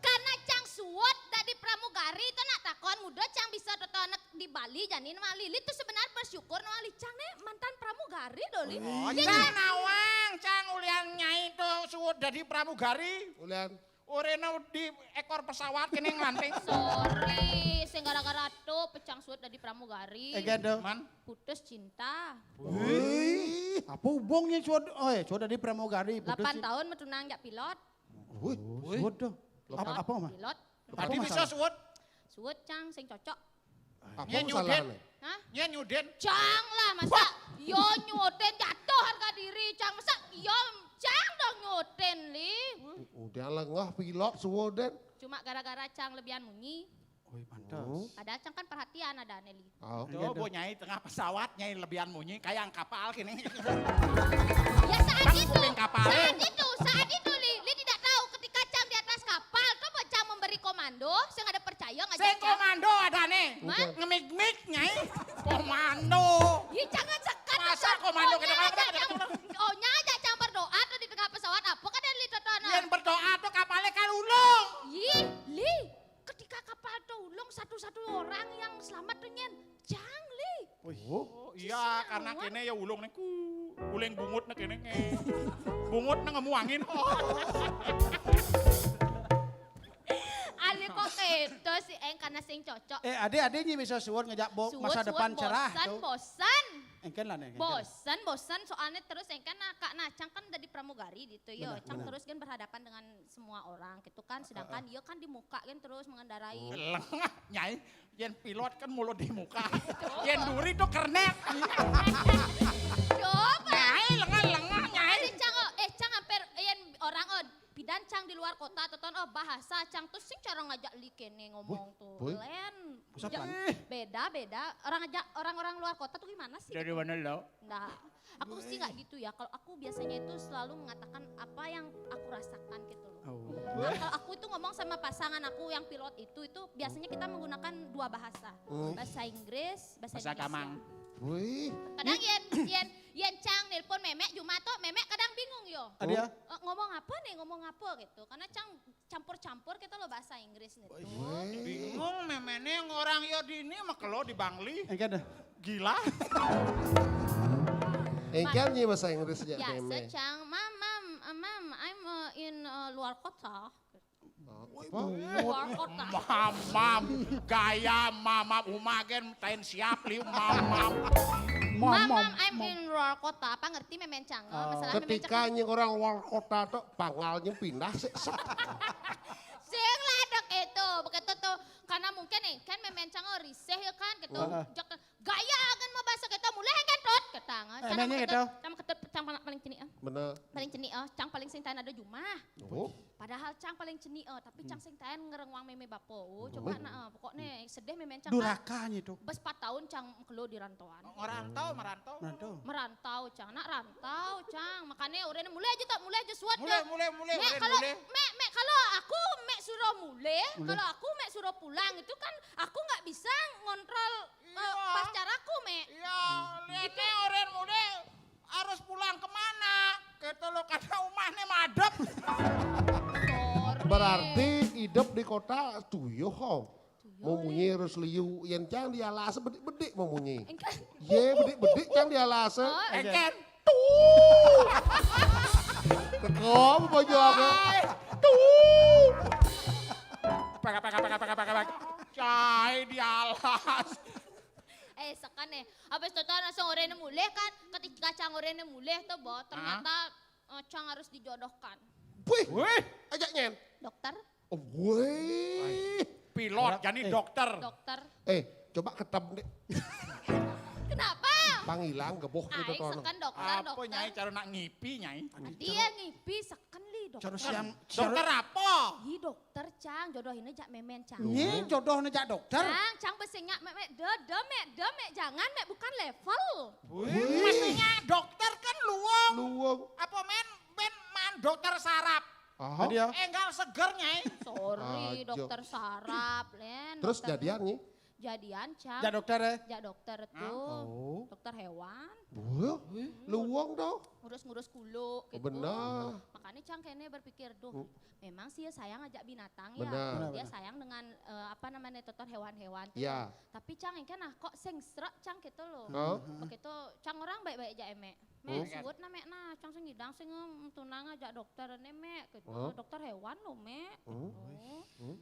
Karena cang suwet dadi pramugari itu nak takon muda cang bisa totonek di Bali jani nawang Li. Li tuh sebenarnya bersyukur nawang Li cang nih mantan pramugari do Li. Oh, iya, cang nawang, cang ulian Nyai tuh suwet dadi pramugari. Ulian. Orena di ekor pesawat kene nglanting. Sorry, sing gara-gara tuh pecang suwet dadi pramugari. Ega do. Man. Putus cinta. Wih. Apa hubungnye suud, oh, eh, suud di pramugari, putus. Lapan taun matunang jak pilot. Wih, suud tuh. Apa, apa, Mah? Pilot. Apa masalah? Suud, cang sing cocok. Apa masalahnya? Hah? Nyudin. Cang lah, masa yo nyudin jatuh harga diri, cang. Masa yo cang dong nyudin, Li. Udah lengah pilot suud. Cuma gara-gara cang lebihan munyi. Oi, pantes. Padahal cang kan perhatian ada Nelly. Oh. Tuh, Bu Nyai tengah pesawat, Nyai lebihan munyi, kayak kapal gini. Ya saat itu, saat itu, saat itu, Li, Li tidak tahu ketika cang di atas kapal, tuh Bu cang memberi komando, sing ada percaya ngajak cang. Sing komando ada nih. Hah? Ngemig-mig, Nyai. Komando. Ih, jangan sekat. Masa komando kita. Oh, nya ajak cang berdoa tuh di tengah pesawat, apa kan Li tonton? Yang berdoa tuh kapalnya kan ulung. Ih, Li. Ketika kapal tuh ulung, satu-satu orang yang selamat tuh nyen Cang, Li. Oh, iya, karena kene ya ulung nih ku uling bungut nih kene nge. Bungut nih ngemu angin. Oh. Ane kok keto sih, eng karena sing cocok. Eh, ade-ade nyi bisa suud ngajak bo-, masa depan cerah tuh. Bosan, bosan. Engken lah nih. Bosan, bosan soalnya terus engken nah, Kak Nacang kan dari pramugari gitu yo. Cang terus kan berhadapan dengan semua orang gitu kan, sedangkan dia kan di muka kan terus mengendarai. Lengah, Nyai. Yen pilot kan mulut di muka. Yen duri tuh kernet. Coba. Nyai, lengah-lengah, Nyai. Cang, oh, eh, Cang hampir, yen orang, oh, pidan Cang di luar kota, tonton, oh, bahasa Cang tuh sing cara ngajak Li kene ngomong tuh. Len. Beda, beda. Orang aja, orang-orang luar kota tuh gimana sih? Dari mana lo? Nah, aku sih nggak gitu ya. Kalau aku biasanya itu selalu mengatakan apa yang aku rasakan gitu loh. Oh. Nah, kalau aku itu ngomong sama pasangan aku yang pilot itu, itu biasanya kita menggunakan dua bahasa. Bahasa Inggris, bahasa Indonesia. Bahasa Kamang. Wih. Kadang yen, yen, yen Cang nelpon Memek Jumat tuh, Memek kadang bingung yo. Ada ya? Eh, ngomong apa nih, ngomong apa gitu. Karena Cang campur-campur kita lo bahasa Inggris nih. Bingung memene orang yo di ini mah kalau di Bangli. Engke dah. Gila. Engke nyi bahasa Inggris ya, ya, meme. Secang, mam, mam, eh, mam, I'm uh, in uh, luar kota. Luar kota. Mamam, gaya mamam umagen tain siap liu mamam. Mamam, I'm in luar kota. Apa ngerti memencang? Oh, masalah ketika memencang. Nying orang luar kota tuh pangalnya pindah sih. Sing lah dok itu, begitu tuh. Karena mungkin nih, kan memencang oh risih ya kan gitu. Heeh. Jok, gaya kan mau bahasa kita mulai kan tot ketang. Eh, cang nanya ketut, gitu. Cang ketut, cang paling, paling cini ah. Bener. Paling cini ah, cang paling sing tain ada jumah. Oh. Padahal cang paling ceni eh, tapi cang sing tain ngereng wang meme bapo. Oh, coba nah, eh, pokoknya sedih meme cang. Duraka nyi tuh. Bes empat tahun cang kelo di rantauan. Merantau, merantau. Merantau. Merantau cang, nak rantau cang. Makanya udah mulai aja tak mulai aja suat. Mulai, mulai, mulai. Mek kalau mek mek kalau aku mek suruh mulai, kalau aku mek suruh pulang itu kan aku nggak bisa ngontrol eh, pas caraku mek. Iya, lihatnya orang mulai harus pulang kemana? Kita lo kata rumahnya madep. Berarti hidup di kota tuyuh kau. Memunyi harus liu, yen cang di alase bedik-bedik memunyi. Ye bedik-bedik cang di alase. Oh, engken. Tuh. Teko apa baju apa? Tuh. Pek, pek, pek, pek, pek, pek. Cai di alas. Eh, sekan eh. Habis itu langsung orangnya mulih kan, ketika cang orangnya mulih tuh, Bo, ternyata eh, cang harus dijodohkan. Wih, ajak nyen. Dokter. Oh, wih. Pilot, jadi dokter. Dokter. Eh, coba ketem deh. Kenapa? Pangilang geboh gitu. Ai, sekan dokter, apa dokter. Nyai cara nak ngipi, Nyai? Dia ngipi, sekan li dokter. Cara siang, dokter apa? Ih, dokter. Dokter, Cang, jodohin aja memen, Cang. Nyi, jodohnya jak dokter. Cang, Cang besengnya, mek, mek, de, de, mek, de, mek, jangan, mek, bukan level. Wih. Mestinya dokter kan luwung. Luwung. Apa men, men, man dokter sarap. Aha. Dia. Enggal seger, Nyai. Sorry, dokter sarap, Len. Terus dokter jadian, Nyi? Jadian, Cang. Jak dokter, eh? Jak dokter tuh. Oh. Dokter hewan. Wah, luwung dong. Ngurus-ngurus kulo gitu. Benar. Makanya Cang kene berpikir, duh, memang sih ya sayang ajak binatang ya. Benar. Dia sayang dengan eh, apa namanya, totor hewan-hewan tuh. Ya. Tapi Cang engke nah kok sing srek Cang gitu loh. Hah? Begitu Cang orang baik-baik aja emek. Mek, suwet nah, Mek, nah, Cang sing ngidang sing em, tunang ajak dokter ne, Mek, gitu. Dokter hewan loh, Mek. Oh.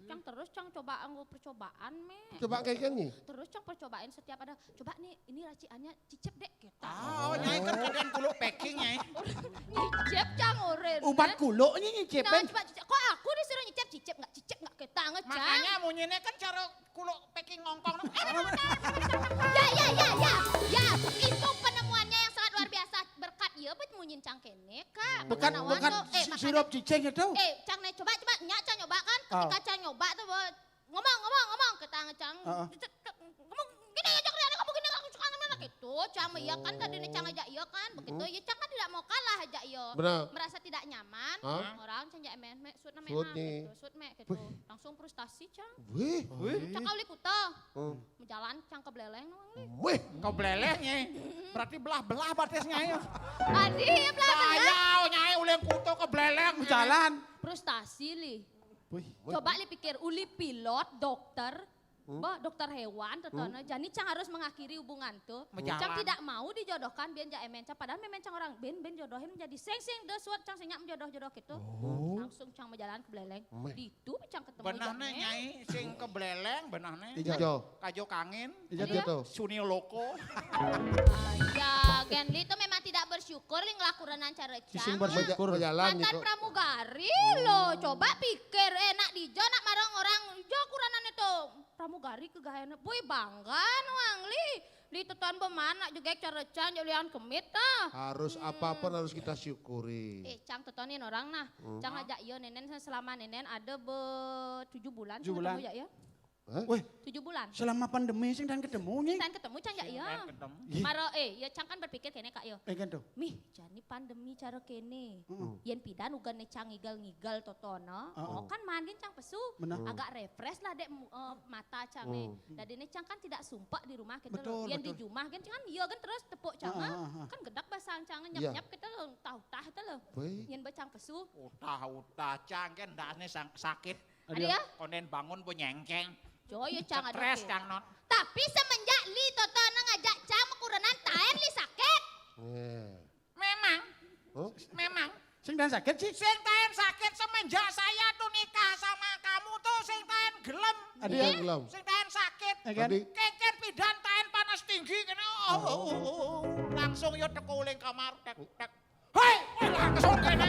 Cang terus Cang coba anggo percobaan, Mek. Coba kayak gini. Terus Cang percobaan setiap ada, coba nih, ini raciannya cicip dek, gitu. Ah, oh, Nyai kan kadang kulo P Kuluk ini nyicipin. Nah, coba cicip. Kok aku disuruh nyicip, cicip nggak, cicip nggak, ketang aja. Makanya munyinya kan cara kuluk packing ngongkong. Ya, ya, ya, ya, ya. Itu penemuannya yang sangat luar biasa. Berkat ya, bet munyin cang kene, Kak. Bukan, bukan si-, sirup cicing itu. Eh, cang nih, coba, coba, nyak cang nyoba kan. Ketika cang nyoba tuh, ngomong, ngomong, ngomong, ketang cang. Heeh. Ngomong, "Gini aja, kerjaan kamu gini, aku suka sama anak itu." Cang mah iya kan, tadi ini cang ajak iya kan, begitu. Ya, cang kan tidak mau kalah ajak iya. Benar. Merasa tidak nyaman, orang cang ajak, "Mek, mek, sut na, mek, sut na, mek," gitu. Langsung frustasi, cang. Wih. Cang kau likuta. Menjalan, cang kebeleleng, no, Wang Li. Wih, kebeleleng, Nyai. Berarti belah-belah batisnya, ya. Adi, ya, belah-belah. Saya, Nyai, uleng kuto kebeleleng. Jalan. Frustasi, Li. Wih. Coba Li pikir, uli pilot, dokter, bah, dokter hewan, tetono. Jadi cang harus mengakhiri hubungan tuh. Cang tidak mau dijodohkan, biar ja emen cang. Padahal memen cang orang, ben, ben jodohin menjadi sing, sing, de suat cang senyap menjodoh-jodoh gitu. Langsung cang menjalan kebeleleng. Ditu cang ketemu. Benahnya, Nyai, sing kebeleleng, benahnya. Ijo. Kajo kangin. Ijo. Suni loko. Ya, Gen Li itu memang tidak bersyukur, Li, ngelakuran acara cang. Sing bersyukur. Mantan pramugari lo, coba pikir, eh, nak dijo, nak marang orang, jo kuranan itu. Pramugari kegayaan, boy bangga no, Wang Li. Li teton bemana juga cara cang, jo lian kemit, ah. Harus apapun harus kita syukuri. Eh, cang tetonin orang nah. Cang ajak iyo nenen selama nenen ada be tujuh bulan. Tujuh bulan. Cang ketemu ajak iyo. Hah? Weh, tujuh bulan. Selama pandemi sing dan ketemu, Nyai. Sing dan ketemu, cang ajak iyo. Maro, eh, ya cang kan berpikir kene, Kak, yo. Eh, kan tuh. Mih, jani pandemi cara kene. Yen pidan ugan ne cang ngigel-ngigel totono. Oh, kan mandi cang pesu. Agak refresh lah dek mu-, eh, mata cang ne. Dadi ne cang kan tidak sumpek di rumah kita lo. Betul, betul. Yen di jumah kan cang kan iya kan terus tepuk cang, kan gedak basang cang nyap-nyap kita lo, tah-tah kita lo. Yen bacang pesu. Utah-utah cang kan ndane sang-, sakit. Ada ya? Konden bangun bu nyengkeng. Jo, ya cang ada. Stres cang non. Tapi semenjak Li totono ngajak cang mekurenan taen Li sakit. Memang. Hah? Memang. Sing taen sakit sih? Sing taen sakit semenjak saya tuh nikah sama kamu tuh sing taen gelem. Ada ya? Gelem. Sing taen sakit. Ya kan? Keken pidan taen panas tinggi kena. Oh, oh, oh, oh. Langsung yo teko uling kamar, tek, tek. Hei, wah, langsung kene.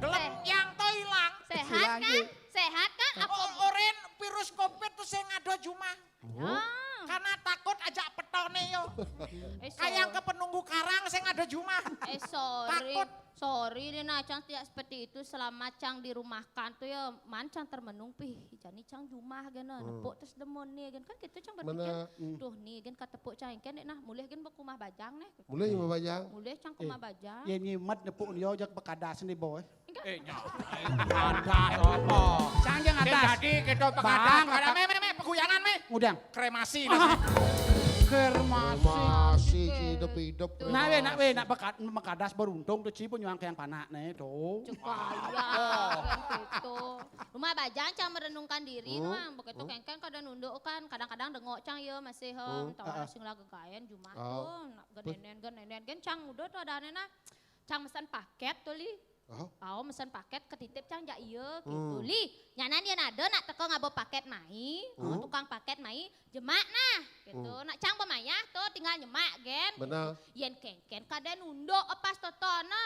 Gelem yang to ilang. Sehat kan? Sehat kan? Apa? O-, oren virus covid tuh sing ada jumah. Karena takut aja petone yo. Eh, kayak ke penunggu karang sing ada jumah. Eh, sorry. Takut. Sorry, Lina, cang tidak seperti itu. Selama cang dirumahkan tuh ya, man cang termenung, pih. Jani cang jumah gana, nepuk terus demon nih, kan gitu cang berpikir. Tuh nih, kan kata puk cang, kan nah, mulih kan ke rumah bajang nih. Mulih rumah bajang. Mulih cang ke rumah bajang. Ya nyimat nepuk dia jak bekadas nih, boy. Eh, nya. Ada apa? Cang yang atas. Jadi kita bekadas. Bang, ada me, me, me, peguyangan me. Ngudang. Kremasi. Kremasi. Kremasi, hidup-hidup. Nah, we, nak we, nak bekat, mekadas beruntung tuh, Ci, punya angkayang panak nih, tuh. Cekaya, kan gitu. Rumah bajang cang merenungkan diri, nuang. Begitu kengkeng kada nunduk kan, kadang-kadang dengok cang ya masih, hem, tahu sing lah gegayan jumah tuh, nak genenen, genenen, gen cang udah tuh ada aneh nah. Cang mesen paket tuh, Li. Aw, mesen paket ketitip cang jak iya gitu. Li, nyanan yen ada nak teko ngabo paket mai, tukang paket mai, jemak nah gitu. Nak cang bemayah tuh tinggal nyemak gen. Benar. Yen kengken kada nunduk pas totono.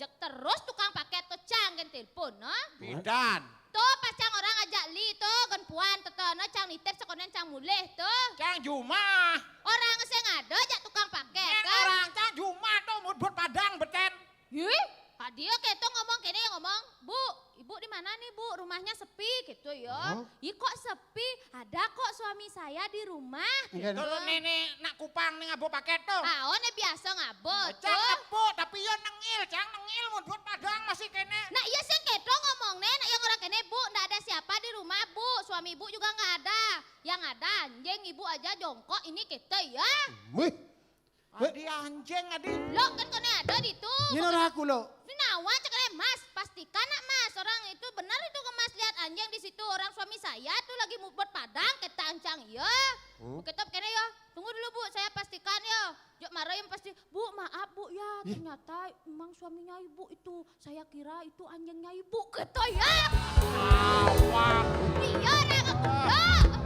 Jek terus tukang paket tuh cang gen telepon no. Pidan. Tuh pas cang orang ajak Li tuh gen puan totono cang nitip sekonen cang mulih tuh. Cang jumah. Orang sing ada jak tukang paket. Yen kan? Orang cang jumah tuh mudbut padang beten. Ih, tadi ya keto ngomong kene ya ngomong, "Bu, ibu di mana nih, Bu? Rumahnya sepi," gitu ya. Ih, kok sepi? "Ada kok suami saya di rumah," gitu. Kalau nenek nak kupang nih ngabo paket tuh. Ah, oh, ne biasa ngabo tuh. Cang ngabo, tapi ya nengil, cang nengil mudbut padang masih kene. Nah, iya sing keto ngomong nih, nak yang orang kene, "Bu, ndak ada siapa di rumah, Bu. Suami ibu juga nggak ada. Yang ada anjing ibu aja jongkok ini kita ya." Wih. Adi anjing, adi. Lo kan kone ada di tu. Ini orang aku lo. Ini nawa cek mas, pastikan nak mas. Orang itu benar itu ke mas lihat anjing di situ. Orang suami saya tuh lagi mubet padang, kita ancang iya. Kita kene ya. Tunggu dulu Bu, saya pastikan ya. Jok marah yang pasti, "Bu, maaf Bu ya, ternyata emang suaminya ibu itu. Saya kira itu anjingnya ibu," gitu ya. Awak. Iya, orang aku.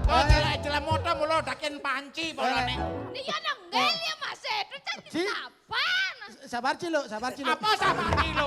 Oh, celak-celak motor mulu dakin panci bolane. Iya, nengel ya mas, itu kan Ci. Sabar, Ci, lo, sabar, Ci, lo. Apa sabar, Ci, lo?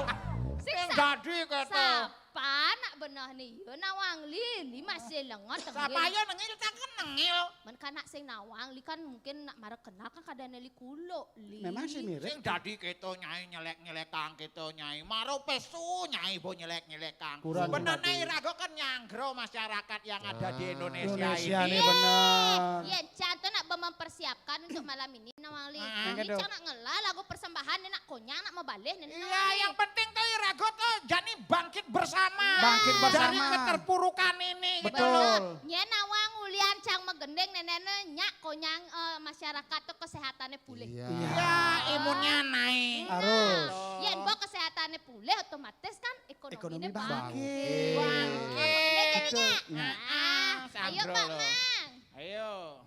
Dadi kata. Sapa nak beneh ni? Ya nawang li, li masih lenga tenggil. Sapa ya nengil, tak nengil. Men kan nak sing nawang li kan mungkin nak mara kenal kan kadane li kuluk li. Memang sih mirip. Sing dadi keto nyai nyelek-nyelekang keto nyai. Maro pesu nyai bo nyelek-nyelekang. Kurang. Benane iraga kan nyanggra masyarakat yang ada di Indonesia ini. Indonesia ini bener. Yen jan to nak be mempersiapkan untuk malam ini nawang li. Ah. Ini cang nak ngelah lagu persembahan ni nak konyang nak mabalih ni. Iya, yang penting to iraga to jani bangkit bersama. Bangkit bersama. Dari keterpurukan ini gitu. Betul. Yen nawang ulian cang magending nenekne nyak konyang, eh, masyarakat to kesehatane pulih. Iya. Iya, imunnya naik. Harus. Yen bo kesehatane pulih otomatis kan ekonomi bangkit. Bangkit. Bangkit. Betul. Nah, ah, ayo Pak Mang. Ayo.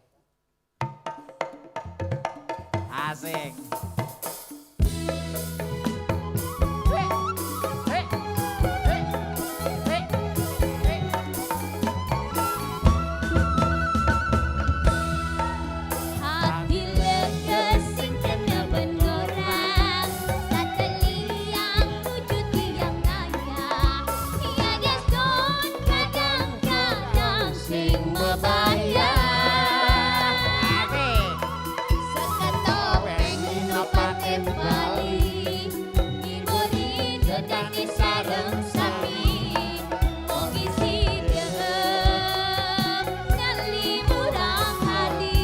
Asik. Hati lega sing kena benoran, kata liang wujud liang naya. Iya gas don kadang-kadang sing bebayar. Seketopeng ino pate Bali, ngiburi dedane sareng sami, mogi sida ngali murang adi.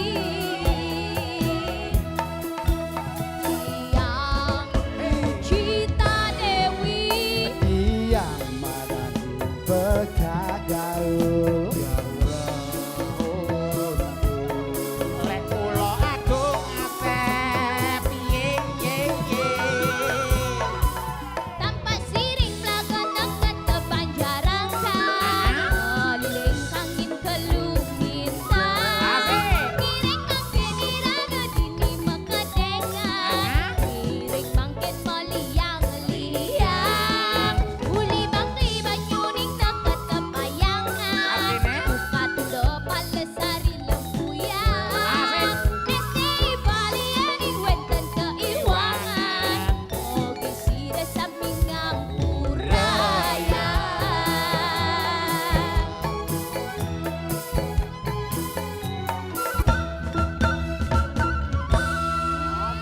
Tiang Cita Dewi. Tiang Madani Bekagaul. Lek kula agung asep, ye, ye, ye. Tampak siring plaga neket tepanjarakan. Keliling kangin kelung bintang. Asik. Ngiring kangin iraga dini mekedengan. Ngiring mangkin meliang-liang. Uli bangli banyuning neket kepayangan. Artine? Buka tundo palesari lempuyang. Asik. Nesti bali ening wenten keiwangan. Ogi sida sami ngampurayang.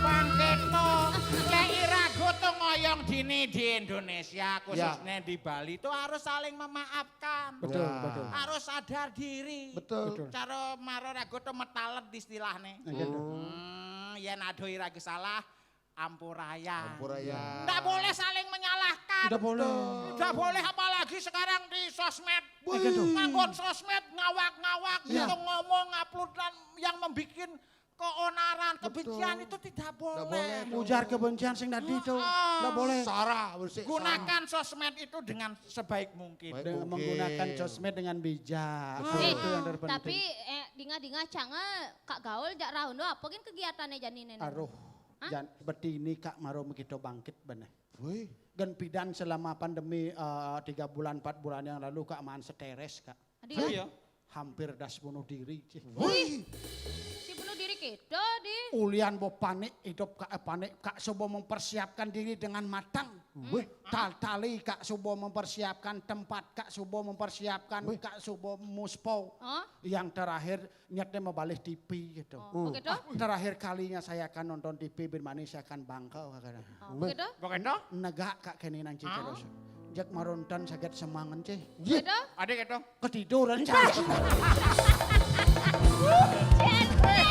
Bang Keto, lek iraga to ngoyong dini di Indonesia, khususnya di Bali, itu harus saling memaafkan. Betul, betul. Harus sadar diri. Betul. Betul. Cara maro raga to metalet istilahne. Nggih, Dok. Hmm, yen ada iraga salah, ampuraya. Ampuraya. Ndak boleh saling menyalahkan. Tidak boleh. Tidak boleh, apalagi sekarang di sosmed. Wih. Nggih, Dok. Nganggon sosmed, ngawak-ngawak, iya, itu ngomong, upload, dan yang membikin keonaran, kebencian itu tidak boleh. Ndak boleh, Dok. Ujar kebencian sing tadi itu. Heeh. Ndak boleh. Sara, bersih, sara. Gunakan sosmed itu dengan sebaik mungkin. Baik mungkin. Dengan menggunakan sosmed dengan bijak. Betul. Eh, itu yang terpenting. Tapi, eh, dingah-dingah canga Kak Gaul jak raundo apa gin kegiatannya jani nene? Aduh, hah? Jan, betini Kak maro mekito bangkit beneh. Woi. Gen pidan selama pandemi, eh, tiga bulan, empat bulan yang lalu Kak maan stres, Kak. Aduh, ya? Hampir das bunuh diri, cih. Wih. Si bunuh diri kita, di. Ulian bo panik, hidup Kak, eh, panik. Kak subo mempersiapkan diri dengan matang. Wih. Tal-, tali Kak subo mempersiapkan, tempat Kak subo mempersiapkan, wih, Kak subo muspo. Hah? Yang terakhir, niatnya mau balik T V gitu. Oh, begitu? Ah, terakhir kalinya saya akan nonton T V, bin manis saya akan bangkau, kata. Oh, begitu? Begitu? Negak Kak kene nang cicing terus. Jek marontan saget semangen, cih. Begitu? Ada gitu. Ketiduran, cah. Jen, teh.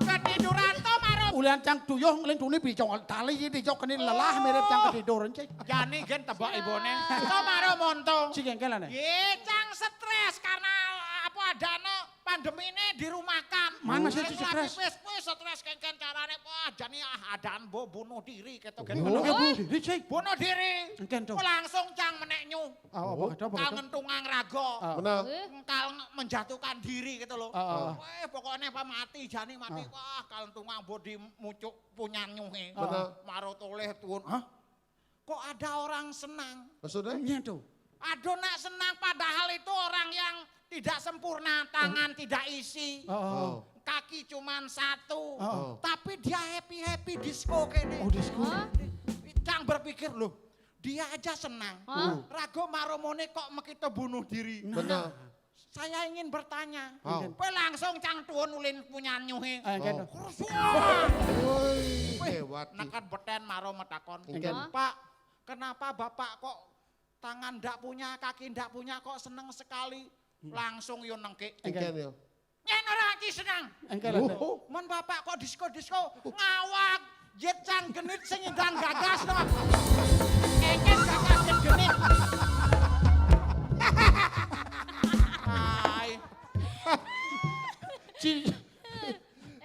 Ketiduran to maro. Ulian cang tuyuh nglintuni bicong tali iki dijok kene lelah mirip cang ketiduran, cih. Jani gen tebak ibone. To maro monto. Cih engkelane. Ye, cang stres karena apa adane pandemi ini dirumahkan. Man masih stres. Wis kuwi stres kengken carane. Wah, jani ah adan mbok bunuh diri ketok. Bunuh diri, cih. Bunuh diri. Engken to. Langsung cang menek nyu. Ah, apa, apa, apa? Kal ngentungang raga. Ah. Bener. Engkal nge-, menjatuhkan diri gitu loh. Ah, ah. Weh, pokoknya apa mati, jani mati. Ah. Wah, kal ngentungang mbok di mucuk punyan nyuhe. Bener. Maro toleh tuun. Hah? Kok ada orang senang? Maksudnya? Iya tuh. Aduh, nak senang padahal itu orang yang tidak sempurna, tangan tidak isi. Oh, oh. Oh. Kaki cuman satu. Oh. Tapi dia happy-happy disco kene. Oh, disco. Hah? Cang berpikir, "Loh, Dia aja senang. Hah? Raga maromone kok makita bunuh diri. Bener. Saya ingin bertanya. How? Kowe langsung cang tuun ulin punyan nyuhe. Eh, gitu. Kerusuhan. Woi, hebat. Nekat beten maro metakon. Engken. Pak, kenapa Bapak kok tangan ndak punya, kaki ndak punya, kok seneng sekali? Langsung yo nengkik. Engken yo. Nyen ora iki seneng. Engkau ada. Oh, Men Bapak kok disko-disko ngawak. Jet cang genit sing ndang gagas to. Engken gagas jet genit. Hai. Ci-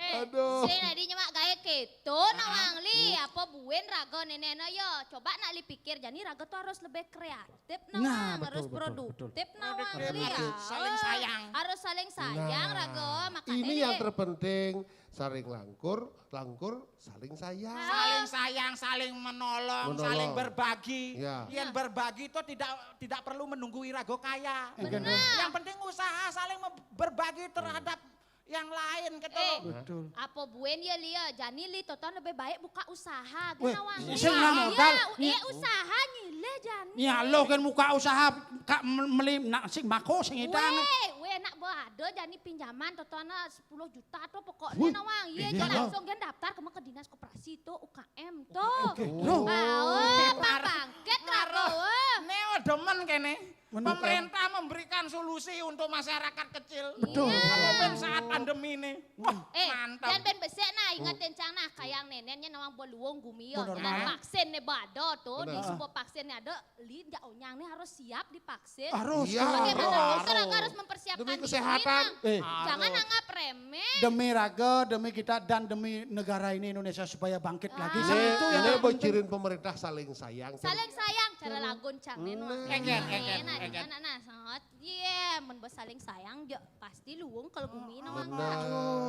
Eh, Aduh. sing tadi nyemak gawe keto nawang li, apa buin raga nenekno ya. Coba nak li pikir, jadi raga tuh harus lebih kreatif nawang, Nah, betul, harus betul, produktif nawang betul. li ya. Saling sayang. Harus saling sayang Nah, raga, makanya ini deh. Yang terpenting saling langkur, langkur saling sayang. Saling sayang, saling menolong, Menolong. Saling berbagi. Ya. Yang berbagi itu tidak tidak perlu menunggu irago kaya. Engkau Benar. Yang penting usaha saling mem- berbagi terhadap yang lain gitu Eh, loh. Betul. Apa buin ya li ya, jani li toton lebih baik buka usaha. Weh, Nawang sing li. nang modal. Iya, eh, usaha nyilih jani. Ya lo kan muka usaha kak meli nak sing mako sing idang. Weh, weh nak bo ada jani pinjaman totono sepuluh juta tuh pokoknya Wih, nawang. Iya, iya, jadi no. Langsung kan daftar ke kedinasnya koperasi tuh U K M tuh. Oke, no. Ah, oh, Pak Bangkit Ngaruh. Rago. Neo demen kene. Menurut Pemerintah memberikan solusi untuk masyarakat kecil. Betul. Apa ben saat pandemi ini. Wah, Eh, mantap. dan ben besek nah ingetin cang nah kayang neneknya nawang beluung gumi yo. Bener Nah, banget. Vaksin ne bado tuh, di Bener. Sebuah vaksin ne ada, li jauh nyang ne harus siap di vaksin. Harus. Iya. Bagaimana Harus. dokter harus mempersiapkan Demi diri, kesehatan. Nang. Eh. Jangan anggap remeh. Demi raga, demi kita dan demi negara ini Indonesia supaya bangkit lagi. Ah. Sama Ini, itu yang ini terpenting. bocorin pemerintah saling sayang. Saling sayang cara lagun cang ne no. Nah. Engken, engken, Nah, engken. Nah, nah, sangat. Iya, men bos saling sayang jo pasti luung kalau bumi no. Benar.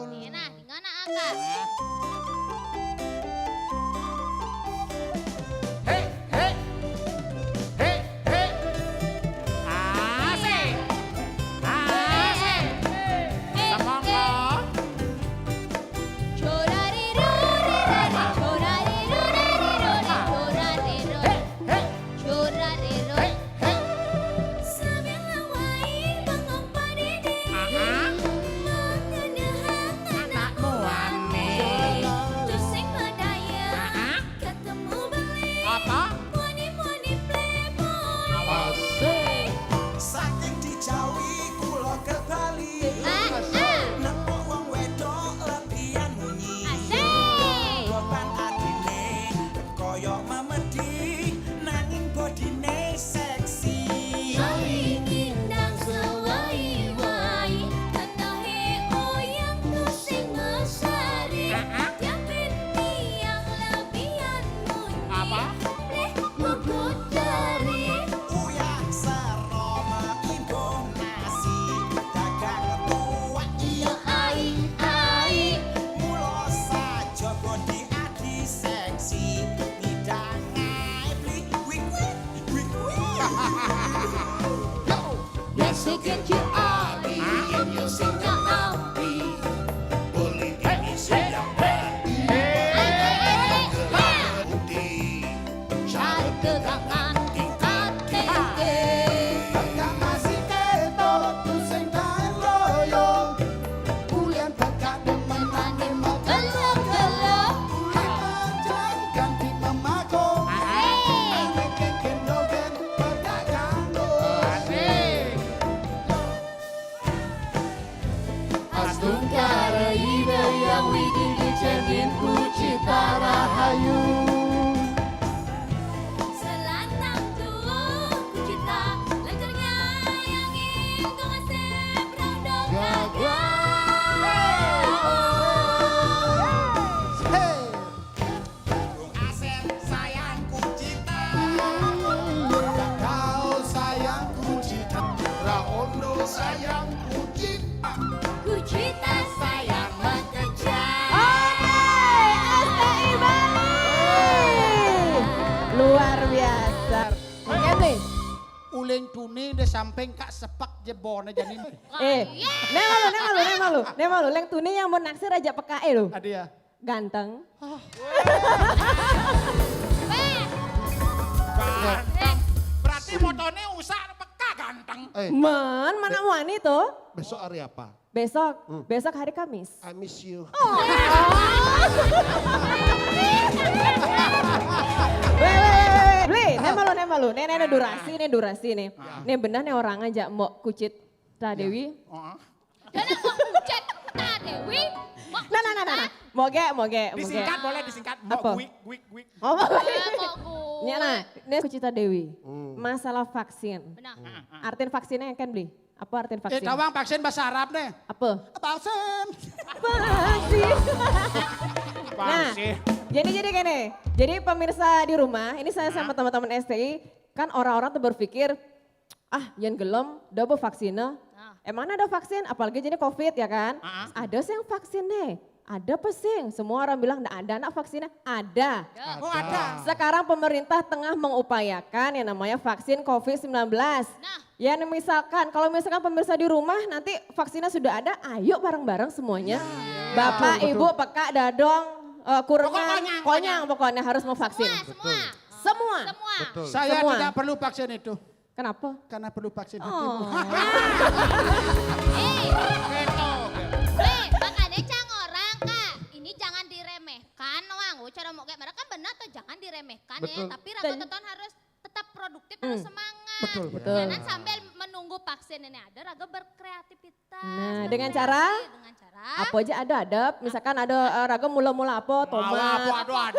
Iya, nah, di mana apa? Hei, hei. Hei, hei. Asik. Asik. Semongko. Hei, hei. Hei, hei. Aha. Anakmu wani. Aha. Apa? Asik. Saking dijawi kula ke Bali. Ah, ah. Nepuk wong wedok lebihan munyi. Asik. Beban adine koyok memedi, nanging bodine seksi. Sawi ngindang sewai-wai, ketohe oyang tusing mesari. Tiapin tiang lebihan munyi. Apa? Mleh kuku teri. Uyah sero mengimbuh nasi. Dagang tuwak iya ai-ai. Mula saja bodi adi seksi. Ngidang ae bli wik wik, wik wik. Yo. Yes, again, you are. If you sing your own. Bully, bully, sing your own. Cari tegangan tingkat tinggi. Tekan masih ketok tusing kain loyong. Bulan pekat demen manis mau kelok-kelok. Kita jangan di memako. Ane keken dogen pedagang dos. Asik. Astungkara ida yang widi dicenin kucita rahayu. Selantang tuh kucita, lancarnya yang itu ngasih produk gagal. Hey. Bung Asep sayangku cita. Kau sayangku cita. Raondo sayangku cita. Kucita sayang mengejar. Oke, S T I Bali. Luar biasa. Oke, Pi. Uling tuni de samping kak sepak jebone jani. Eh, neng malu, neng malu, neng malu, neng malu. Leng tuni yang mau naksir aja peka eh lu. Ada ya. Ganteng. Weh, Ganteng. Berarti motone usah peka ganteng. Eh, Man, mana wani tuh? Besok hari apa? Besok, besok hari Kamis. I miss you. Weh, weh, weh, weh. Beli, nih malu, nih malu. Nih, nih, nih durasi, nih durasi nih. Nih benar nih orang aja mau kucit Ta Dewi. Oh. Dana mau kucit Ta Dewi. Mau Nah, nah, nah, nah, nah. Moge, moge, moge. Disingkat boleh disingkat. Mbok Apa? Guik, guik, guik. Oh, Eh, mau gue. Nya nah, ini kucit Ta Dewi. Masalah vaksin. Benar. Artin vaksinnya kan beli? Apa artin Eh, vaksin? tawang vaksin bahasa Arab nih. Apa? Vaksin. Vaksin. Nah, Vaksin. jadi jadi gini. Jadi pemirsa di rumah, ini saya sama teman-teman S T I, kan orang-orang tuh berpikir, ah, yang gelem, udah be vaksinnya. Emang ada vaksin, apalagi jadi covid ya kan? Ada sih yang vaksin nih. Ada pesing, semua orang bilang nggak ada anak vaksinnya. Ada. Oh, ada. Sekarang pemerintah tengah mengupayakan yang namanya vaksin covid sembilan belas. Nah. Ya misalkan, kalau misalkan pemirsa di rumah nanti vaksinnya sudah ada, ayo bareng-bareng semuanya. Bapak, Ibu, Peka, Dadong, eh, Kurengan, Pokoknya Konyang pokoknya harus mau vaksin. Semua, semua. Semua. Semua. Betul. Saya Semua. tidak perlu vaksin itu. Kenapa? Karena perlu vaksin Oh. hatimu. Eh, eh, makanya cang orang kak, ini jangan diremehkan wang. Oh, cara mau kayak mereka kan benar tuh jangan diremehkan ya, Betul. tapi raga teton harus tetap produktif, harus semangat. Betul, betul. Jangan sambil menunggu vaksin ini ada, raga berkreativitas. Nah, dengan berkreasi cara? Dengan cara Apa aja ada, ada. Misalkan ada eh, raga mula-mula apa, Apa, tomat. aduh, ada.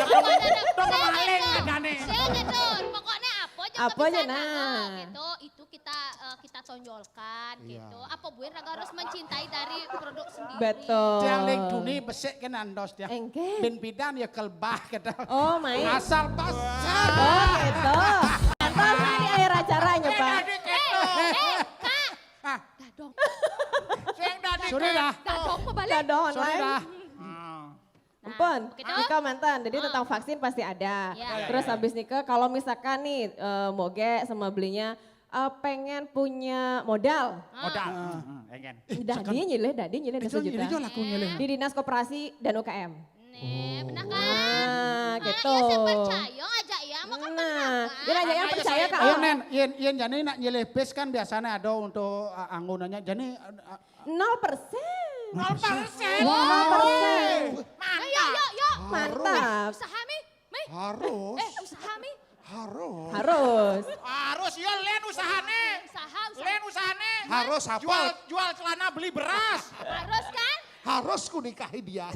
Dong maling ada nih. Saya gitu, pokoknya apa aja Apa aja, kebiasaan nah. raga gitu, itu kita eh, kita tonjolkan gitu. Apa buin raga harus mencintai dari produk sendiri. Betul. Tiang ling duni besik kan andos dia. Engke. Bin pidan ya kelbah gitu. Oh, main. Asal pas. Oh, gitu. Atau di akhir acaranya, Pak. Eh, eh, kak, dadong, Sudah dah. dadong mau balik. Dadong Sudah lain. dah. Nah, Ampun, begitu. Nika mantan. Jadi tentang vaksin pasti ada. Iya. Terus habis Nika, kalau misalkan nih eh, Moge sama belinya eh, pengen punya modal. Modal. Hmm, hmm, engen. Dadi nyilih, dadi nyilih Itu dua juta. ini jual aku nyilih. Di Dinas Koperasi dan U K M. Nih, benar kan? Nah, Nah, gitu. iya, saya percaya aja ya, mau kan Nah, benar, dia nanya yang Ayo, percaya ayo, kak. Ayo Nen, yen yen jane nak nyilih bis kan biasanya ada untuk uh, anggunannya. Jane uh, uh, Nol persen. nol persen. Nol persen. Ayo, yuk, yuk. Mantap. Usaha mi, mi. Harus. Eh, usaha mi. Harus. Harus. Harus ya len usahane. Usaha, usaha. Len usahane. Harus apa? Jual jual celana beli beras. Harus kan? Harus ku nikahi dia.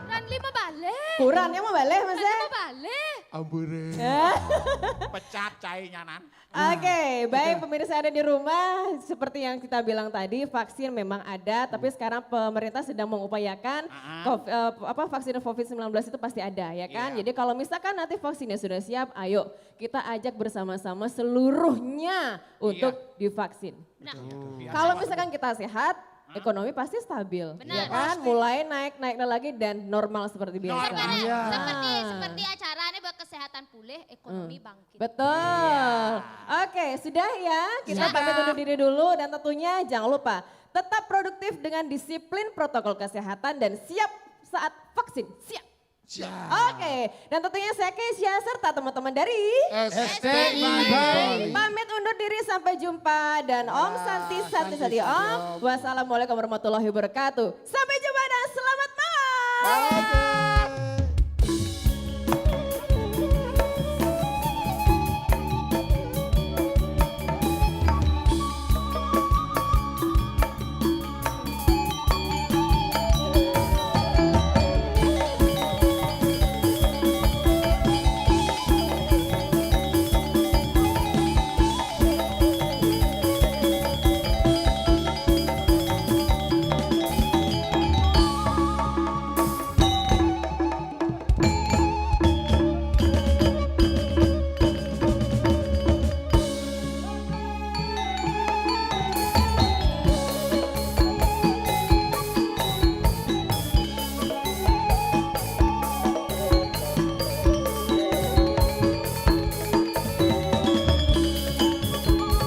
Dan lima balik. Kurangnya mau balik, Mas. Lima balik. Ambure. Eh. Pecat cainya nan. Oke, baik pemirsa ada di rumah, seperti yang kita bilang tadi, vaksin memang ada, tapi sekarang pemerintah sedang mengupayakan Ah. kov- eh, apa vaksin covid sembilan belas itu pasti ada ya kan. Iya. Jadi kalau misalkan nanti vaksinnya sudah siap, ayo kita ajak bersama-sama seluruhnya untuk divaksin. Nah, Kalau misalkan kita sehat, ekonomi pasti stabil, Benar. ya kan? Mulai naik-naiknya lagi dan normal seperti biasa. Normal. Iya. Seperti seperti acara ini buat kesehatan pulih, ekonomi bangkit. Betul. Oke, sudah ya. Kita Sudah. Pamit undur diri dulu dan tentunya jangan lupa tetap produktif dengan disiplin protokol kesehatan dan siap saat vaksin. Siap. Siap. Oke, dan tentunya saya Keisha serta teman-teman dari S T I Bali. Pamit undur diri, sampai jumpa dan Om Santi Santi Santi Om. Wassalamualaikum warahmatullahi wabarakatuh. Sampai jumpa dan selamat malam.